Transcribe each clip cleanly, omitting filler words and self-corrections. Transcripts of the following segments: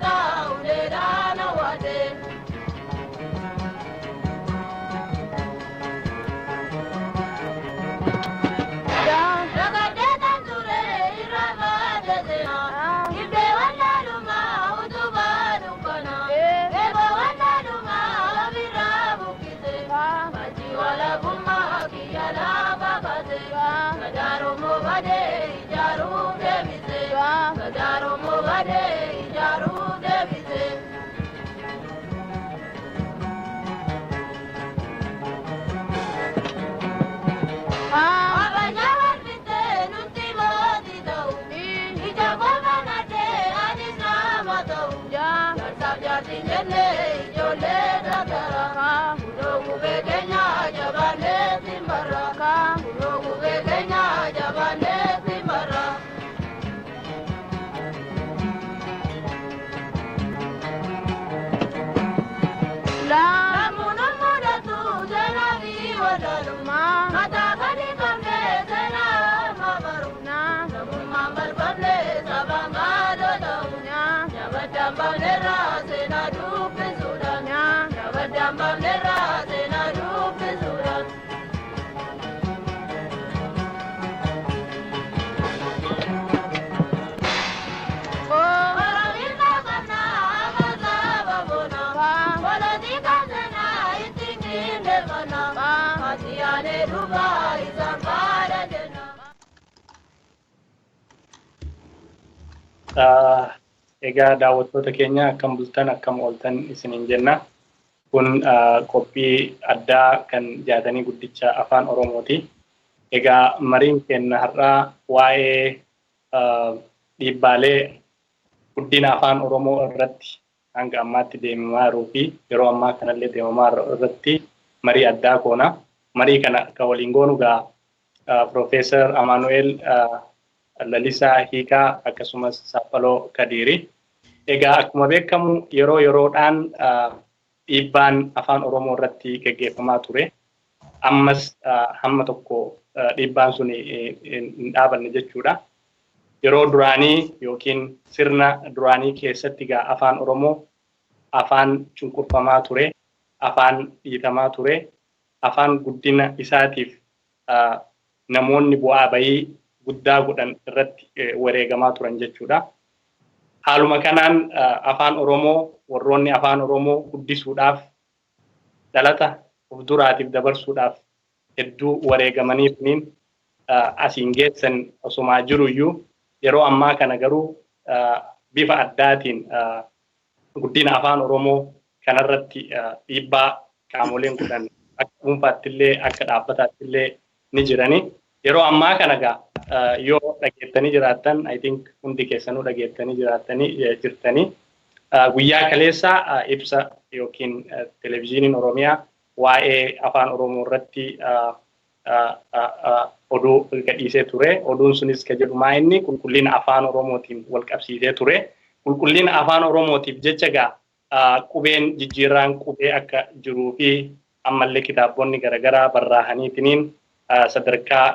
Mataa uleedhaan awwaate. Ragadee kan ture irra baate seenaa. Dhibee wallaalumaa utubaa dukkanaa. Eeboo wallaalumaa ofirraa buqqise. Machi walabummaa kiyya lafa kaase. Gadaaromoo badee ijaaruu deebise. Gadaaromoo badee ijaaruu deebise. Abajaa walfixee nutti mootii ta'u. Ija qofa nadhee anis nama ta'u. Jaarsaaf jaartiin jennee ijoollee tattara. Kunoo gubee keenya jabaannee simbarra. Kunoo gubee keenya jabaannee simbarra. Namoonni mudatu seenaa fi wallaalummaa. Mataa gadi qabnee seenaa amma baru. Namummaan balfamnee sabaan baadoo ta'u. Nyaabadaan baafnerraa seenaa dubbisuudhaan. Nyaabadaan baafnerraa seenaa dubbisuudhaan. Oromiyaa qabnaa amma saba boona. Polotikaa seenaa ittiin qindeeffannaa. Maatiyaalee dhufaa isaan faana jenna. Egaa daawwattoota keenya, akkam bultan, akkam ooltan isiniin jenna. Kun qophii addaa kan Jaatanii Guddicha Afaan Oromooti. Egaa mariin keenya har'aa waa'ee dhiibbaalee guddina Afaan Oromoo irratti hanga ammaatti deemamaa jiruu fi yeroo ammaa kanallee deemamaa jiru irratti marii addaa goona. Marii kana kan waliin goonu gaa Profeesar Amaanu'eel Lalisaa Hiikaa akkasumas Saaphaloo Kadiiri. Egaa akkuma beekamu yeroo yeroodhaan dhiibbaan Afaan Oromoo irratti gaggeeffamaa ture. Ammas hamma tokko dhiibbaan sun hin dhaabanne jechuudha. Yeroo duraanii yookiin sirna duraanii keessatti egaa Afaan Oromoo afaan cunqurfamaa ture, afaan dhiitamaa ture, afaan guddina isaatiif namoonni bu'aa bayii guddaa godhan irratti wareegamaa turan jechuudha. Haaluma kanaan Afaan Oromoo warroonni Afaan Oromoo guddisuudhaaf, dhalata of duraatiif dabarsuudhaaf hedduu wareegamanii tuniin asiin geessan osumaa jiruyyuu, yeroo ammaa kana garuu bifa addaatiin guddina Afaan Oromoo kanarratti dhiibbaa qaamoleen godhan akka dhuunfaattillee akka dhaabbataattillee ni jirani. Yeroo ammaa kana gaa yoo dhageettanii jiraattan, I think hundi keessanuu dhageettanii jiraattanii jirtanii, guyyaa kaleessaa ibsa yookiin Televezyiiniin Oromiyaa waa'ee Afaan Oromoo irratti oduu gadhiisee ture. Oduun sunis ka jedhu maa inni qulqullina Afaan Oromootiin wal qabsiisee ture. Qulqullina Afaan Oromootiif jecha gaa qubeen jijjiirraan qubee akka jiruu fi ammallee kitaabonni garaagaraa barraa'aniitiniin sadarkaa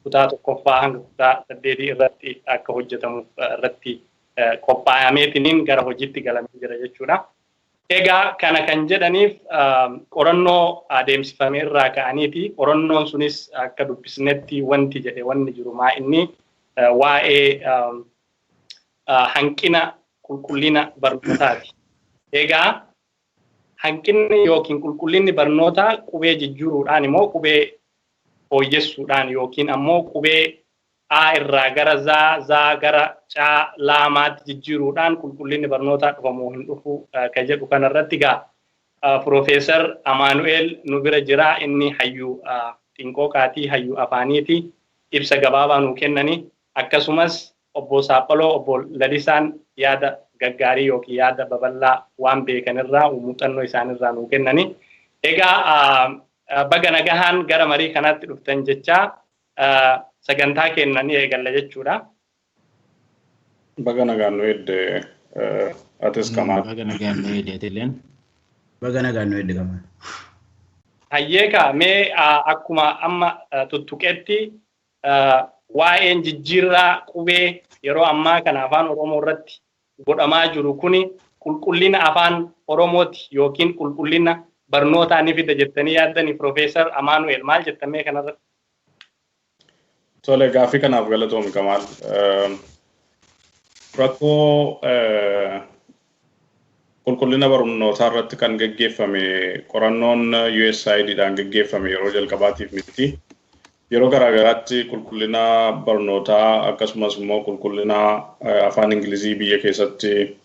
kutaa tokkoffaa hanga kutaa saddeetii irratti akka hojjetamuuf irratti qophaa'ameetiniin gara hojiitti galamee jira jechuudha. Egaa kana kan jedhaniif qorannoo adeemsifame irraa ka'aniiti. Qorannoon sunis akka dubbisnetti wanti jedhe wanni jiru maa inni waa'ee hanqina qulqullina barnootaati. Egaa hanqinni yookiin qulqullinni barnootaa qubee jijjiiruudhaan immoo qubee fooyyessuudhaan yookiin ammoo qubee A irraa gara Zaa, Zaa gara Caa, Laamaatti jijjiiruudhaan qulqullinni barnootaa dhufamoo hin dhufu ka jedhu kanarratti gaa Profeesar Amaanu'eel nu bira jira. Inni hayyuu xinqooqaatii, hayyuu afaaniiti. Ibsa gabaabaa nuu kennani. Akkasumas obbo Saaphaloo, obbo Lalisaan yaada gaggaarii yookiin yaada babal'aa waan beekanirraa, muuxannoo isaanirraa nuu kennani. Egaa baga nagahaan gara marii kanaatti dhuftan jechaa sagantaa keenya ni eegalla jechuudha. Baga nagaan nu eedde atis, Kamaa. Baga nagaan nu eedde atilleen. Baga nagaan nu eedde, Kamaa. Hayyeekaa, mee akkuma amma tuttuqetti waa'een jijjiirraa qubee yeroo ammaa kana Afaan Oromoo irratti godhamaa jiru kuni qulqullina afaan Oromooti yookiin qulqullina barnootaa ni fida jettanii yaaddanii? Profeesar Amaanu'eel, maal jettamee kanarratti? Tole, gaaffii kanaaf galatoomi, Kamaal. Rakkoo qulqullina barnootaa irratti kan geggeeffame qorannoon USAIDdhaan geggeeffame yeroo jalqabaatiif miti. Yeroo garaagaraatti qulqullina barnootaa akkasumas immoo qulqullina afaan Ingilizii biyya keessatti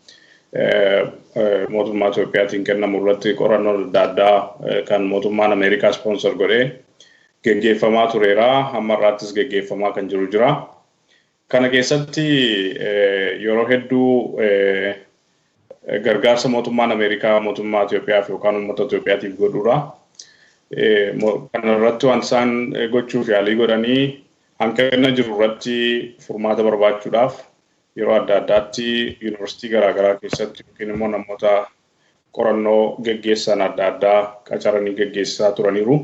mootummaa Itoophiyaatiin kennamu irratti qorannoon adda addaa kan mootummaan Ameerikaa sponsor godhee geggeeffamaa tureera. Hamma irraattis geggeeffamaa kan jiru jira. Kana keessatti yeroo hedduu gargaarsa mootummaan Ameerikaa mootummaa Itoophiyaaf yookaan uummata Itoophiyaatiif godhuudha. Kana irratti wanti isaan gochuuf yaalii godhanii hanqina jiru irratti furmaata barbaachuudhaaf yeroo adda addaatti yuunivarsiitii garaagaraa keessatti yookiin immoo namoota qorannoo geggeessan adda addaa qacaranii geggeessaa turaniiru.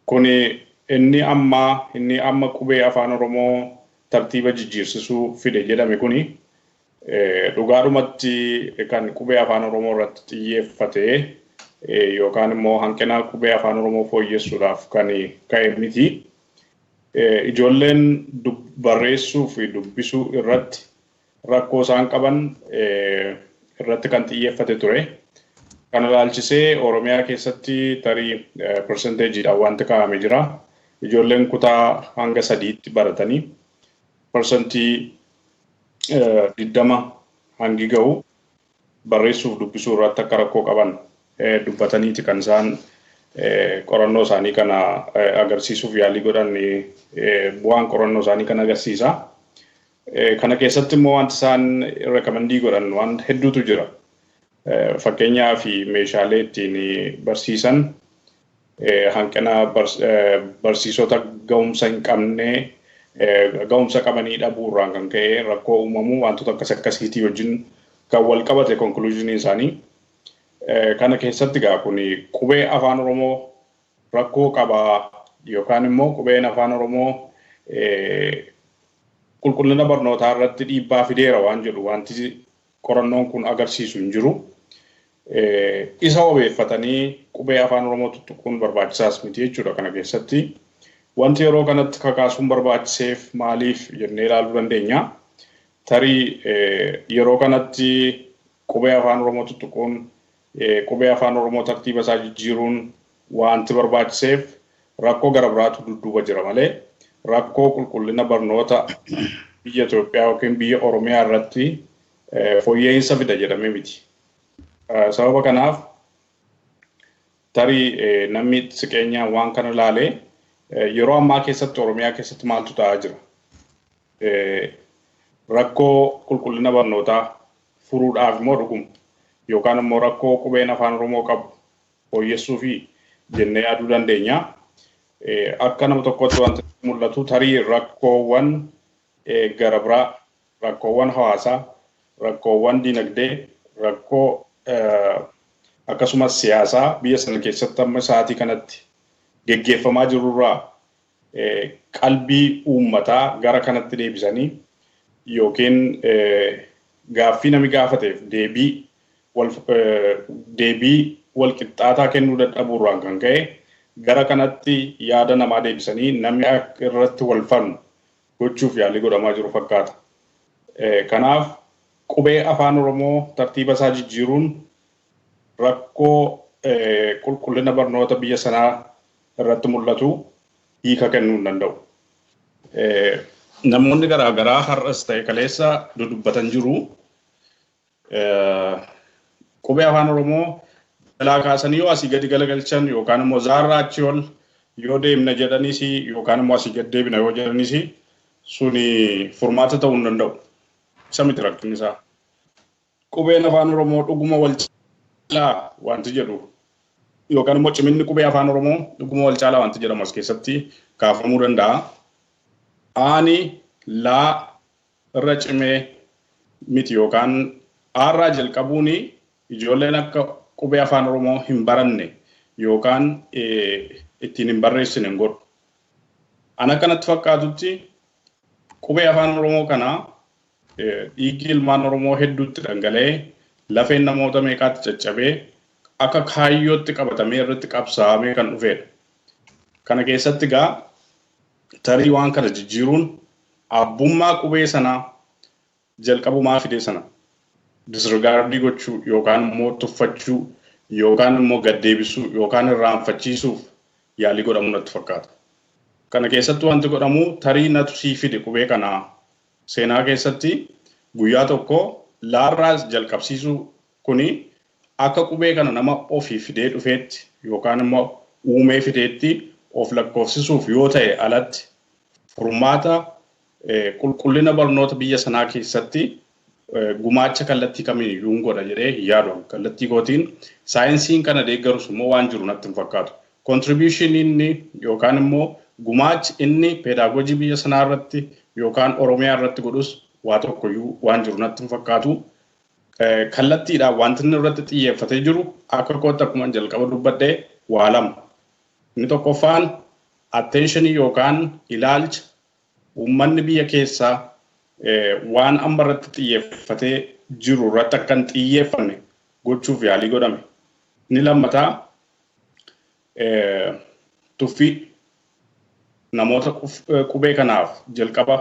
Kuni inni amma qubee afaan Oromoo tartiiba jijjiirsisuu fide jedhame kuni dhugaadhumatti kan qubee afaan Oromoo irratti xiyyeeffatee yookaan immoo hanqina qubee afaan Oromoo fooyyessuudhaaf kan ka'e miti. Ijoolleen barreessuu fi dubbisuu irratti rakkoo isaan qaban irratti kan xiyyeeffate ture. Kana ilaalchisee Oromiyaa keessatti tarii percentageiidhaan wanti kaa'ame jira. Ijoolleen kutaa hanga sadiitti baratanii 20% hangi ga'u barreessuuf dubbisuu irratti akka rakkoo qaban dubbataniiti kan isaan qorannoo isaanii kana agarsiisuuf yaalii godhan, bu'aan qorannoo isaanii kan agarsiisa. Kana keessatti immoo wanti isaan recommend godhan waan hedduutu jira. Fakkeenyaaf, meeshaalee ittiin barsiisan, hanqina barsiisota ga'umsa hin qabne, ga'umsa qabanii dhabuurraan kan ka'e rakkoo uumamu, wantoota akkas akkasiitii wajjin kan wal qabate conclusionii isaanii. Kana keessatti gaa kun qubee afaan Oromoo rakkoo qabaa yookaan immoo qubeen afaan Oromoo qulqullina barnootaa irratti dhiibbaa fideera waan jedhu wanti qorannoon kun agarsiisu hin jiru. Isa wabeeffatanii qubee afaan Oromoo tuttuquun barbaachisaas miti jechuudha kana keessatti. Wanti yeroo kanatti kakaasuun barbaachiseef maaliif jennee ilaaluu dandeenya. Tarii yeroo kanatti qubee afaan Oromoo tuttuquun, qubee afaan Oromoo tartiiba isaa jijjiiruun wanti barbaachiseef rakkoo gara biraatu dudduuba jira malee rakkoo qulqullina barnoota biyya Itoophiyaa yookiin biyya Oromiyaa irratti fooyya'insa fida jedhamee miti. Sababa kanaaf tarii namni siqeenyaan waan kana ilaalee yeroo ammaa keessatti Oromiyaa keessatti maaltu ta'aa jira? Rakkoo qulqullina barnootaa furuudhaaf immoo dhuguma yookaan immoo rakkoo qubeen afaan Oromoo qabu fooyyessuu fi jennee yaaduu dandeenya. Akka nama tokkotti wanti mul'atu tarii rakkoowwan gara biraa, rakkoowwan hawaasaa, rakkoowwan dinagdee, rakkoo akkasumas siyaasaa biyya sana keessatti amma sa'aatii kanatti geggeeffamaa jirurraa qalbii uummataa gara kanatti deebisanii yookiin gaaffii nami gaafateef deebii wal qixxaataa kennuu dadhabuurraan kan ka'e gara kanatti yaada namaa deebisanii namni akka irratti wal falmu gochuuf yaalii godhamaa jiru fakkaata. Kanaaf qubee afaan Oromoo tartiiba isaa jijjiiruun rakkoo qulqullina barnoota biyya sanaa irratti mul'atu hiika kennuu hin danda'u. Namoonni garaa garaa har'as ta'e kaleessa dudubbatan jiru. Qubee afaan Oromoo jalaa kaasanii yoo asii gadi galagalchan yookaan immoo zaarraa achii ol yoo deemna jedhanis yookaan immoo asii gad deebina yoo jedhanis suni furmaata ta'uu hin danda'u. Isa miti rakkinni isaa. Qubeen afaan Oromoo dhuguma wal caalaa wanti jedhu yookaan immoo ciminni qubee afaan Oromoo dhuguma wal caalaa wanti jedhamu as keessatti kaafamuu danda'a. Aani laa irra cimee miti yookaan aarraa jalqabuun ijoolleen akka qubee afaan Oromoo hin baranne yookaan ittiin hin barreessine hin godhu. Ana kanatti fakkaatutti qubee afaan Oromoo kana Dhiiggi ilmaan Oromoo hedduutti dhangala'ee, lafeen namoota meeqaatti caccabee, akka kaayyootti qabatamee irratti qabsaa'amee kan dhufedha. Kana keessatti egaa tarii waan kana jijjiiruun abbummaa qubee sanaa jalqabumaa fide sana disregard gochuu yookaan immoo tuffachuu yookaan immoo gaddeebisuu yookaan irraanfachiisuuf yaalii godhamu natti fakkaata. Kana keessatti wanti godhamu tarii natu sii fide qubee kanaa seenaa keessatti guyyaa tokko laarraa jalqabsiisuu kuni akka qubee kana nama ofii fidee dhufeetti yookaan immoo uumee fideetti of lakkoofsisuuf yoo ta'e alatti, furmaata qulqullina barnoota biyya sanaa keessatti gumaacha kallattii kamiiyyuu hin godha jedhee hin yaadu. Kallattii kootiin saayinsiin kana deeggarus immoo waan jiru natti hin fakkaatu. Contribution inni yookaan immoo gumaachi inni pedagogy biyya sanaa irratti yookaan Oromiyaa irratti godhus waa tokkoyyuu waan jiru natti hin fakkaatu. Kallattiidhaan wanti inni irratti xiyyeeffatee jiru akka kootti, akkuma jalqaba dubbadhee, waa lama. Inni tokkoffaan attention yookaan ilaalcha uummanni biyya keessaa waan amma irratti xiyyeeffatee jiru irratti akka hin xiyyeeffanne gochuuf yaalii godhame. Inni lammataa tuffii namoota qubee kanaaf jalqaba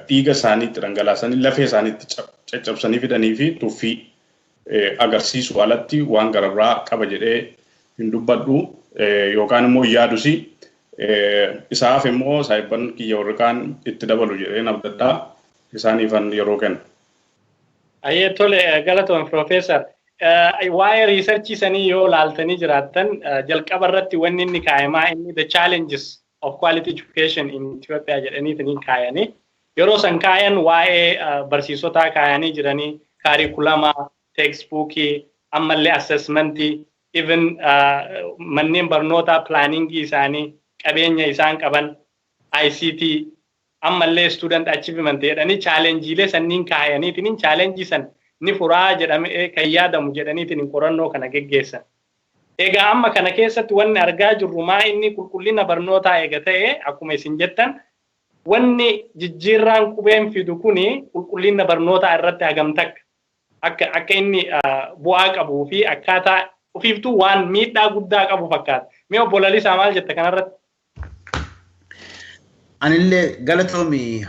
dhiiga isaaniitti dhangalaasanii, lafee isaaniitti caccabsanii fidanii fi tuffii agarsiisu alatti waan gara biraa qaba jedhee hin dubbadhu yookaan immoo yaadusi. Isaaf immoo saayibban kiyya warri kaan itti dabalu jedhee abdadhaa, isaaniifan yeroo kenna. Ayyee, tole, galatoon Profeesar. Waa'ee research sanii yoo laaltanii jiraattan, jalqaba irratti wanni inni kaayamaa inni "The challenges of quality education in Ethiopia" jedhaniitiin kaayanii, yeroo san kaayan waa'ee barsiisotaa kaayanii jiranii, curriculum, textbook, ammallee assessment, even manneen barnootaa, planning isaanii, qabeenya isaan qaban, ICT, ammallee student achievement jedhanii challenge sanniin kaayaniitiin, challenge san ni furaa jedhamee kan yaadamu jedhaniitiin qorannoo kana geggeessan. Egaa amma kana keessatti wanni argaa jirru maa inni qulqullina barnootaa eega ta'e, akkuma isin jettan, wanni jijjiirraan qubeen fidu kuni qulqullina barnootaa irratti hagam takka akka inni bu'aa qabuu fi akkaataa ofiiftuu waan miidhaa guddaa qabu fakkaata. Mee obbo Lalisaa, maal jetta kanarratti? Anillee galatoomi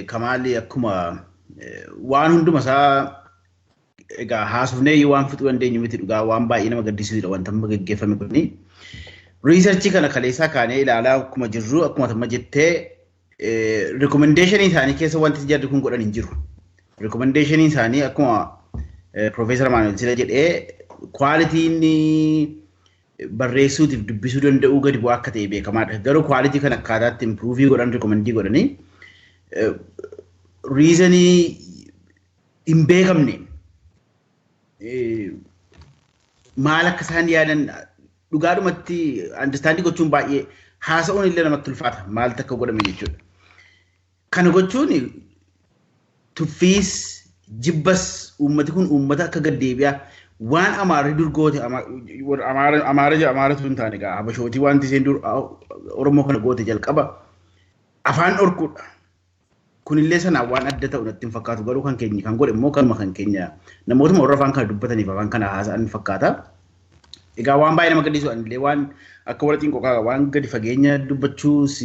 Kamaalii. Akkuma waan hunduma isaa egaa haasofnee waan fixuu dandeenyu miti, dhugaa waan baay'ee nama gaddisiisudha wanta amma gaggeeffame kuni. Research kana kaleessaa kaanee ilaalaa akkuma jirru, akkuma amma jettee, recommendation isaanii keessa wanti jarri kun godhan hin jiru. Recommendation isaanii akkuma Profeesar Maanuel sila jedhee, qualityn barreessuutiif dubbisuu danda'uu gadi bu'aa akka ta'e beekamaadha. Garuu quality kan akkaataatti improve godhan recommend godhanii reason hin beekamne maal akka isaan yaadan dhugaadhumatti understand gochuun baay'ee, haasa'uun illee namatti ulfaata maal takka godhame jechuudha. Kana gochuun tuffiis jibbas uummati kun uummata akka gaddeebi'aa waan Amaarri dur goote, Amaara Amaaratu hin taane egaa Habashootii, wanti isheen dur Oromoo kana goote jalqaba afaan dhorkuudha. Kunillee sanaan waan adda ta'u natti hin fakkaatu, garuu kan keenya kan godhe immoo kanuma kan keenya namootuma warra afaan kana dubbataniif afaan kana haasa'an fakkaata. Egaa waan baay'ee nama gaddisiisu, anillee waan akka warra xiinqoqaa waan gadi fageenya dubbachuus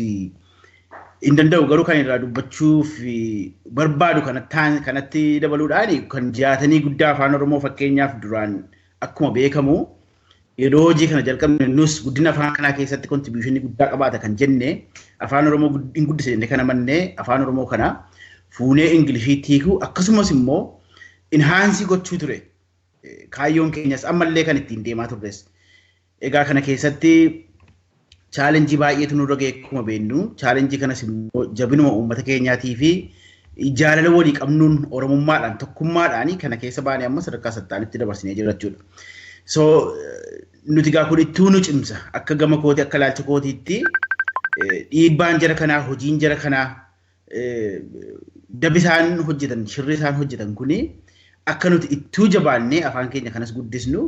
hin danda'u, garuu kan irraa dubbachuuf barbaadu kanatti dabaluudhaan, kan Jaatanii Guddaa Afaan Oromoo fakkeenyaaf duraan akkuma beekamu yeroo hojii kana jalqabne nus guddina afaan kanaa keessatti contribution guddaa qabaata kan jenne, Afaan Oromoo hin guddisa jenne kana mannee Afaan Oromoo kana fuunee Ingilifiitti hiikuu akkasumas immoo enhance gochuu ture. Kaayyoon keenyas ammallee kan ittiin deemaa turres. Egaa kana keessatti challenge baay'eetu nurra ga'e akkuma beeknu. Challenge kanas immoo jabinuma uummata keenyaatii fi jaalala walii qabnuun, Oromummaadhaan, tokkummaadhaan kana keessa baanee amma sadarkaa sattaanitti dabarsinee jira jechuudha. So nuti egaa kun ittuu nu cimsa. Akka gama kooti, akka ilaalcha kootiitti, dhiibbaan jara kanaa, hojiin jara kanaa, dabi isaan hojjetan, shirri isaan hojjetan kuni akka nuti ittuu jabaannee afaan keenya kanas guddisnu,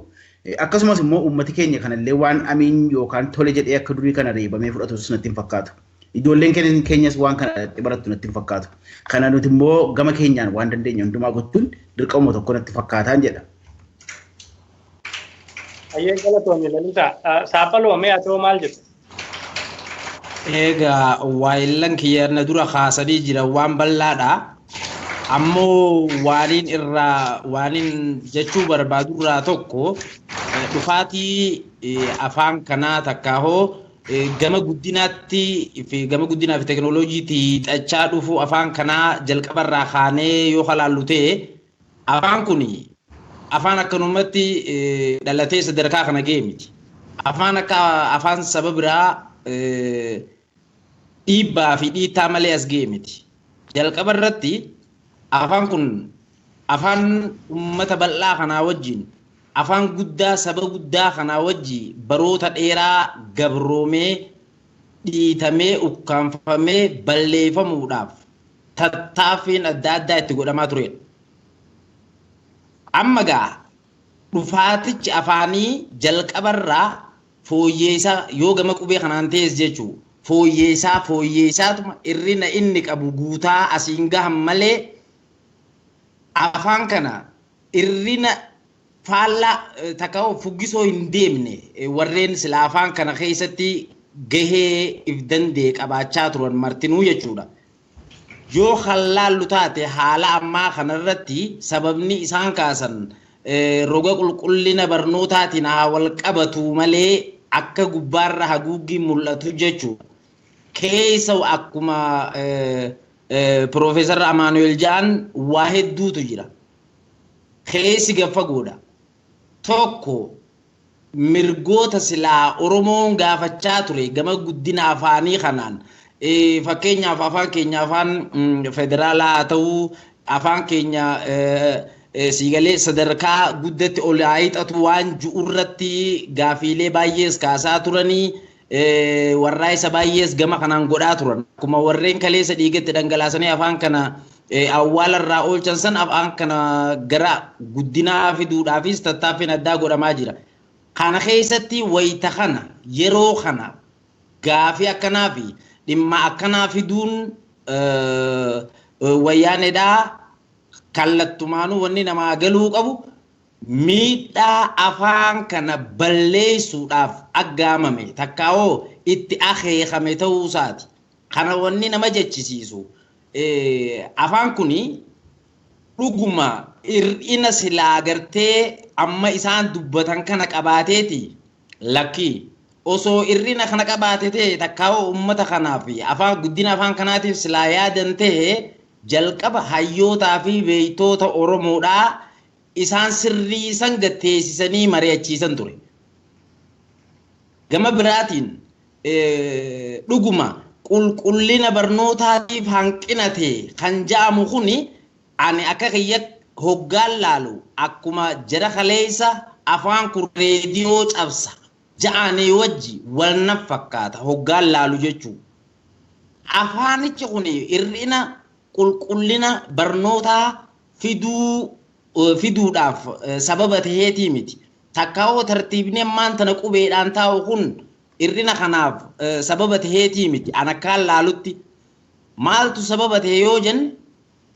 akkasumas immoo uummati keenya kanallee waan amiin yookaan tole jedhee akka durii kana reebamee fudhatu natti hin fakkaatu. Ijoolleen keenyas waan kana itti barattu natti hin fakkaatu. Kana nuti immoo gama keenyaan waan dandeenye hundumaa gochuun dirqama tokko natti fakkaataan jedha. Ayyee, galatoomii Lalisaa. Saaphaloo, mee atoo maal jettu? Egaa waayillan kiyya na dura kaasanii jiran waan bal'aadha. Ammoo waaniin irraa waaniin jechuu barbaadu irraa tokko, dhufaatii afaan kanaa takkaahoo gama guddinaatti fi gama guddinaa fi teekinooloojiitti hiixachaa dhufu afaan kanaa jalqabarraa kaanee yoo halaallu ta'e, afaan kun afaan akkanumatti dhalatee sadarkaa kana ga'e miti. Afaan akka afaan saba biraa dhiibbaa fi dhiittaa malee as ga'e miti. Jalqaba irratti afaan kun afaan uummata bal'aa kanaa wajjin, afaan guddaa saba guddaa kanaa wajji baroota dheeraa gabroomee, dhiitamee, ukkaanfamee, balleeffamuudhaaf tattaaffiin adda addaa itti godhamaa turedha. Amma gaa dhufaatichi afaanii jalqabarraa fooyyeessaa yoo gama qubee kanaan ta'es jechuu fooyyeessaa fooyyeessaatuma irrina inni qabu guutaa asiin gahan malee, afaan kana irrina faallaa takka fuggisoo hin deemne. Warreen sila afaan kana keessatti gahee if danda'e qabaachaa turan martinuu jechuudha. Yoo hallaallu taate, haala ammaa kanarratti sababni isaan kaasan roga qulqullina barnootaatiin haa wal qabatu malee, akka gubbaarra haguuggii mul'atu jechuudha. Keessa akkuma Piroofeesar Amaanu'eel ja'an waa hedduutu jira. Keessi gaffagoodha. Tokko, mirgoota silaa Oromoon gaafachaa ture gama guddina afaanii kanaan, fakkeenyaaf afaan keenya afaan federaalaa haa ta'uu, afaan keenya siigalee sadarkaa guddatti ol haa hiixatu waan ju'urratti gaafiilee baay'ees kaasaa turanii, warraa isa baay'ees gama kanaan godhaa turan. Akkuma warreen kaleessa dhiigatti dhangalaasanii afaan kana awwaalarraa oolchan san, afaan kana gara guddinaa fiduudhaafis tattaaffiin addaa godhamaa jira. Kana keessatti wayita kana, yeroo kana gaafii akkanaa fi dhimma akkanaa fiduun wayyaaneedhaa. Kallattumaanuu wanni namaa galuu qabu miidhaa afaan kana balleessuudhaaf aggaamame takkaa'oo itti akeekame ta'uu isaati. Kana wanni nama jechisiisu, afaan kuni dhuguma hir'ina silaa gartee amma isaan dubbatan kana qabaateeti? Lakkii. Osoo hir'ina kana qabaate ta'e, takkaa'oo uummata kanaaf afaan guddina afaan kanaatiif silaa yaadan ta'e, jalqaba hayyootaa fi beektoota Oromoodhaa isaan sirrii san gatteessisanii mari'achiisan ture. Gama biraatiin dhuguma qulqullina barnootaatiif hanqina ta'e kan ja'amu kuni, ani akka kiyya hoggaan laalu, akkuma jara kaleessa afaan kun reediyoo cabsa ja'anii wajji wal na fakkaata hoggaan laalu jechuudha. Afaanichi kun hir'ina qulqullina barnootaa fiduudhaaf sababa taheetii miti. Takkaa'oo tartiibni ammaan tana qubeedhaan taa'u kun hir'ina kanaaf sababa taheetii miti. An akkaan laalutti maaltu sababa ta'e yoo jenne,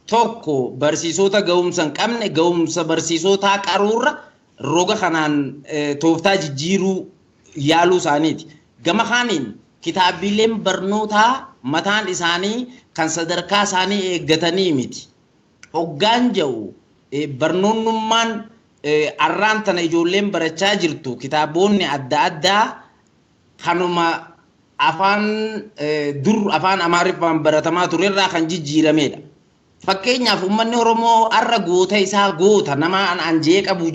tokko, barsiisota ga'umsa hin qabne, ga'umsa barsiisotaa qaruurra roga kanaan tooftaa jijjiiruu yaaluu isaaniiti. Gama kaaniin kitaabileen barnootaa mataan isaanii kan sadarkaa isaanii eeggatanii miti. Hoggaan jedhu, barnoonnummaan arraan tana ijoolleen barachaa jirtu, kitaabonni adda addaa kanuma afaan dur afaan Amaariffaan baratamaa turerraa kan jijjiiramedha. Fakkeenyaaf uummanni Oromoo har'a goota isaa, goota nama anjee qabu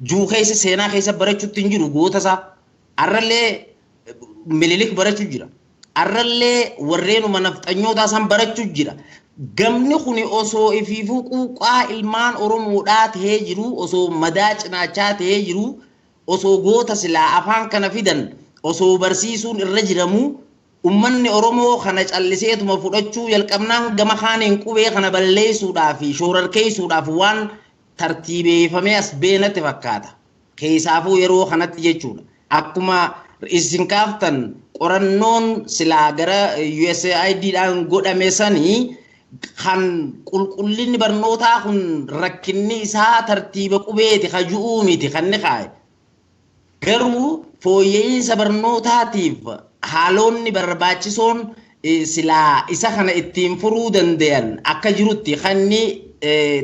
juu keessa seenaa keessa barachuutti hin jiru goota isaa. Har'allee Minilik barachuu jira. Har'allee warreenuma nafxanyootaa san barachuu jira. Gamni kun osoo ifiifuu quuqaa ilmaan Oromoodhaa tahee jiru, osoo madaa cinaachaa tahee jiru, osoo goota silaa afaan kana fidan osoo barsiisuun irra jiramu, ummanni Oromoo kana calliseetuma fudhachuu jalqabnaan, gama kaaniin qubee kana balleessuudhaa fi shoorarkeessuudhaaf waan tartiibeeffamee as beenatti fakkaata. Keessaafuu yeroo kanatti jechuudha. Akkuma isin kaaftan Qorannoon silaa gara USAID-dhaan godhame sanii kan qulqullinni barnootaa kun rakkinni isaa tartiiba qubeeti ka ju'uu miti kan inni kaa'e. Garuu fooyya'insa barnootaatiif haalonni barbaachisoon silaa isa kana ittiin furuu danda'an akka jirutti kan inni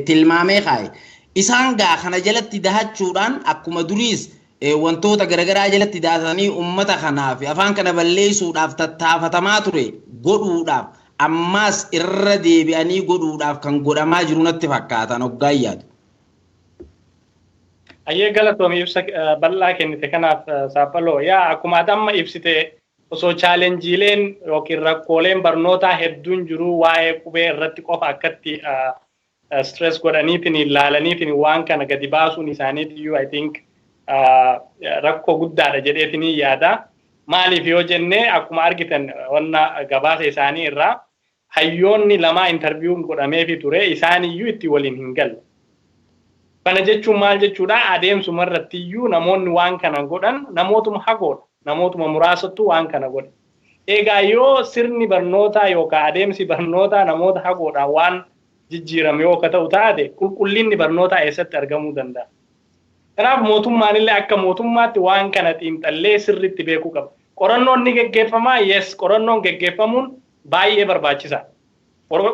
tilmaamee kaa'e. Isaan gaa kana jalatti dahachuudhaan akkuma duriis wantoota garaagaraa jalatti dahatanii uummata kanaa fi afaan kana balleessuudhaaf tattaafatamaa ture godhuudhaaf ammaas irra deebi'anii godhuudhaaf kan godhamaa jiru natti fakkaatan hoggaan yaadu. Ayyee, galatoomii ibsa bal'aa kennite kanaaf, Saaphaloo. Yaa, akkuma ati amma ibsite, osoo challenge-iileen yookiin rakkooleen barnootaa hedduun jiru waa'ee qubee irratti qofa akkatti stress godhaniitiin ilaalaniitiin waan kana gadi baasuun isaaniitiyyuu, I think, rakkoo guddaadha jedheetiin yaada. Maaliif yoo jenne, akkuma argitan wanna gabaasa isaanii irraa hayyoonni lamaa interview-n godhameefi ture, isaaniyyuu itti waliin hin galle. Kana jechuun maal jechuudha? Adeemsuma irratti iyyuu namoonni waan kana godhan namootuma hagoodha. Namootuma muraasattu waan kana godhe. Egaa yoo sirni barnootaa yookaan adeemsi barnootaa namoota hagoodhaan waan jijjiirame yoo akka ta'u taate, qulqullinni barnootaa eessatti argamuu danda'a? Kanaaf mootummaan illee akka mootummaatti waan kana xiinxallee sirriitti beekuu qaba. Qorannoon ni geggeeffamaa? Yes, qorannoon geggeeffamuun baay'ee barbaachisaa.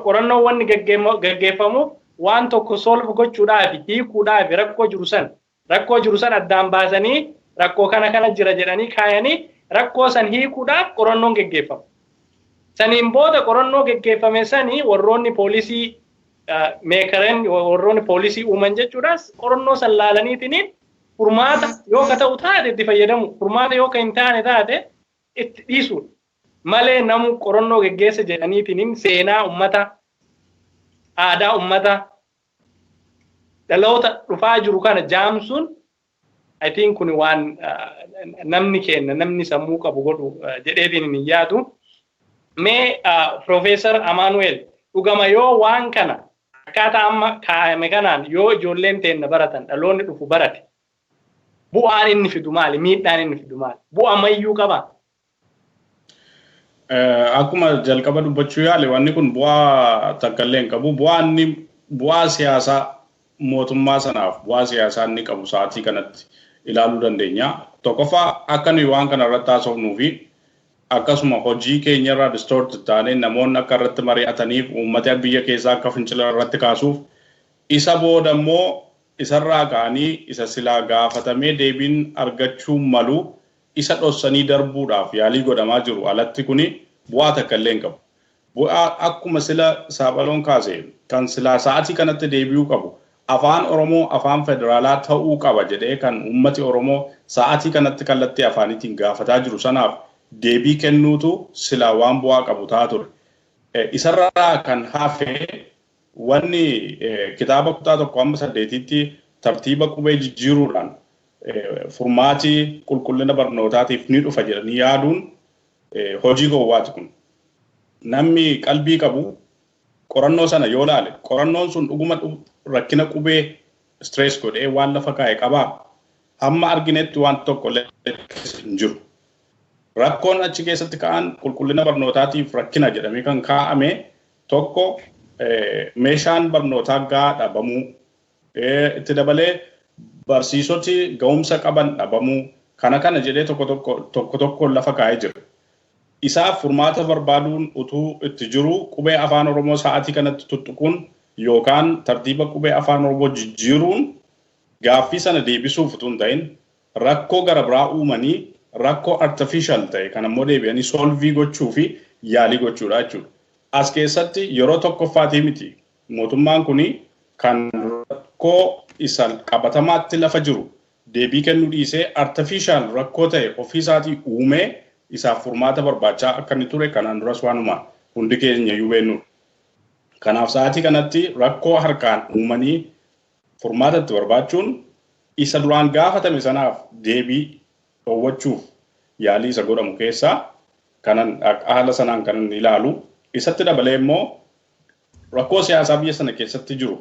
Qorannoon wanni geggeeffamuuf waan tokko solve gochuudhaaf, hiikuudhaaf, rakkoo jiru san addaan baasanii, rakkoo kana kana jira jedhanii kaayanii, rakkoo san hiikuudhaaf qorannoon geggeeffama. Saniin booda qorannoo geggeeffame sanii warroonni policy maker-een, warroonni policy uuman jechuudhaas, qorannoo san laalaniitiin furmaata yoo ka ta'u taate itti fayyadamu, furmaata yoo ka hin taane taate itti dhiisuudha. Malee namu qorannoo geggeessa jedhaniitiin seenaa ummata, aadaa ummata, dhaloota dhufaa jiru kana jaamsuun, I think, kun waan namni kenna, namni sammuu qabu godhu jedheetiin hin yaadu. Mee Profeesar Amaanu'eel, dhugama yoo waan kana akkaataa amma kaa'ame kanaan yoo ijoolleen teenna baratan, dhaloonni dhufu barate, bu'aan inni fidu maali? Miidhaan inni fidu maali? Bu'aa mayyuu qabaa? Akkuma jalqaba dubbachuu yaale, wanni kun bu'aa takka illee hin qabu. Bu'aa inni bu'aa siyaasaa mootummaa sanaaf, bu'aa siyaasaa inni qabu sa'aatii kanatti ilaaluu dandeenya. Tokkoffaa, akka nuyi waan kana irratti haasofnuu fi akkasuma hojii keenya irraa distort taanee namoonni akka irratti mari'ataniif, uummata biyya keessaa akka fincila irratti kaasuuf, isa booda immoo isarraa ka'anii isa silaa gaafatamee deebiin argachuu malu isa dhossanii darbuudhaaf yaalii godhamaa jiru alatti kuni bu'aa takka illee hin qabu. Bu'aa akkuma sila Saaphaloon kaase, kan silaa sa'aatii kanatti deebi'uu qabu, afaan Oromoo afaan federaalaa ta'uu qaba jedhee kan uummati Oromoo sa'aatii kanatti kallattii afaaniitiin gaafataa jiru sanaaf deebii kennuutu silaa waan bu'aa qabu ta'a ture. Isarraa kan hafe, wanni kitaaba kutaa 1 hamma 8tti tartiiba qubee jijjiiruudhaan furmaatii qulqullina barnootaatiif ni dhufa jedhanii yaaduun hojii gowwaati kun. Namni qalbii qabu qorannoo sana yoo laale, qorannoon sun dhuguma rakkina qubee stress godhee waan lafa kaa'e qabaa? Hamma arginetti waan tokko illee hin jiru. Rakkoon achi keessatti ka'an, qulqullina barnootaatiif rakkina jedhamee kan kaa'ame, tokko meeshaan barnootaa gahaa dhabamuu, itti dabalee barsiisoti ga'umsa qaban dhabamuu, kana kana jedhee tokko tokko tokko tokkoon lafa kaa'ee jira. Isaaf furmaata barbaaduun utuu itti jiru, qubee afaan Oromoo sa'aatii kanatti tuttuquun yookaan tartiiba qubee afaan Oromoo jijjiiruun gaaffii sana deebisuuf utuu hin ta'in, rakkoo gara biraa uumanii, rakkoo artificial ta'e kan ammoo deebi'anii solve gochuu fi yaalii gochuudha jechuudha. As keessatti yeroo tokkoffaatii miti, mootummaan kuni kan rakkoo isa qabatamaatti lafa jiru deebii kennuu dhiisee artificial rakkoo ta'e ofiisaatii uumee isaaf furmaata barbaachaa akka inni ture kanaan duras waanuma hundi keenya iyyuu beeknudha. Kanaaf sa'aatii kanatti rakkoo harkaan uumanii furmaata itti barbaachuun isa duraan gaafatame sanaaf deebii dhoowwachuuf yaalii isa godhamu keessaa kanan haala sanaan kanan ilaalu. Isatti dabalee immoo rakkoo siyaasaa biyya sana keessatti jiru,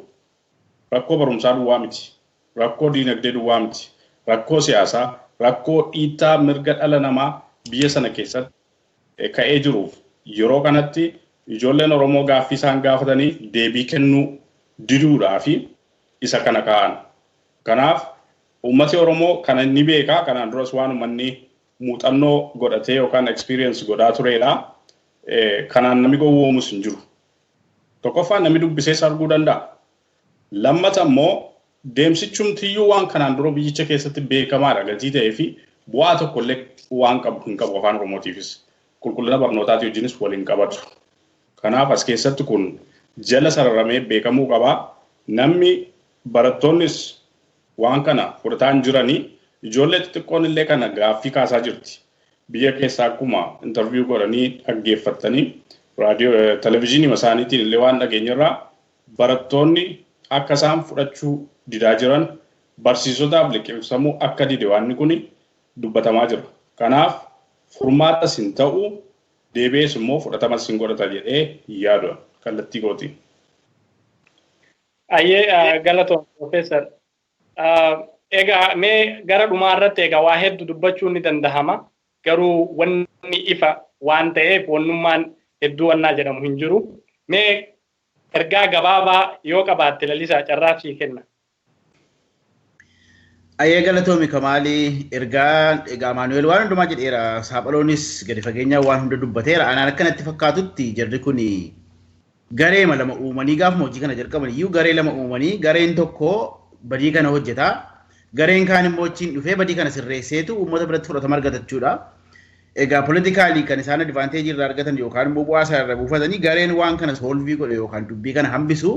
rakkoo barumsaa duwwaa miti, rakkoo diinagdee duwwaa miti, rakkoo siyaasaa, rakkoo dhiittaa mirga dhala namaa biyya sana keessatti ka'ee jiruuf yeroo kanatti ijoolleen Oromoo gaaffii isaan gaafatanii deebii kennuu diduudhaa fi isa kana ka'an. Kanaaf uummati Oromoo kana ni beeka. Kanaan duras waan uummanni muuxannoo godhatee yookaan experience godhaa turedha. Kanaan namni gowwoomus hin jiru. Tokkoffaan, namni dubbisees arguu danda'a. Lammata immoo, deemsichumtiyyuu waan kanaan dura biyyicha keessatti beekamaadha gatii ta'ee fi bu'aa tokkollee waan qabu hin qabu afaan Oromootiifis. Qulqullina barnootaatii wajjinis waliin qabatu. Kanaaf as keessatti kun jala sararamee beekamuu qabaa. Namni barattoonnis waan kana fudhataa hin jiranii, ijoollee xixiqqoon illee kana gaaffii kaasaa jirti. Biyya keessaa akkuma interview godhanii dhaggeeffattanii, raadiyoo televezyiinii isaaniitiin illee waan dhageenyarraa, barattoonni akka isaan fudhachuu didaa jiran, barsiisotaaf liqimsamuu akka dide waan kun dubbatamaa jira. Kanaaf furmaatas hin ta'u, deebi'ees immoo fudhatamas hin godhata jedhee yaadu kallattii kooti. Ayyee, galatoom, Profeesar. Egaa mee gara dhumaa irratti, egaa waa hedduu dubbachuun ni dandahama. Garuu wanni ifa waan ta'eef wannummaan hedduu wannaa jedhamu hin jiru. Mee ergaa gabaabaa yoo qabaatte, Lalisaa, carraaf sii kenna. Ayyee, galatoomi, Kamaalii. Ergaa egaa Maanuweel waan hundumaa jedheera. Saaphaloonis gadi fageenyaan waan hunda dubbateera. Anaan akkanatti fakkaatutti, jarri kun garee lama uumanii, gaafuma hojii kana jalqaban iyyuu garee lama uumanii, gareen tokko badii kana hojjeta. Gareen kaan immoo achiin dhufee badii kana sirreesseetu uummata biratti fudhatama argata jechuudha. Egaa politically kan isaan advantage irraa argatan yookaan immoo bu'aa isaa irraa buufatanii, gareen waan kana solve godhe yookaan dubbii kana hambisu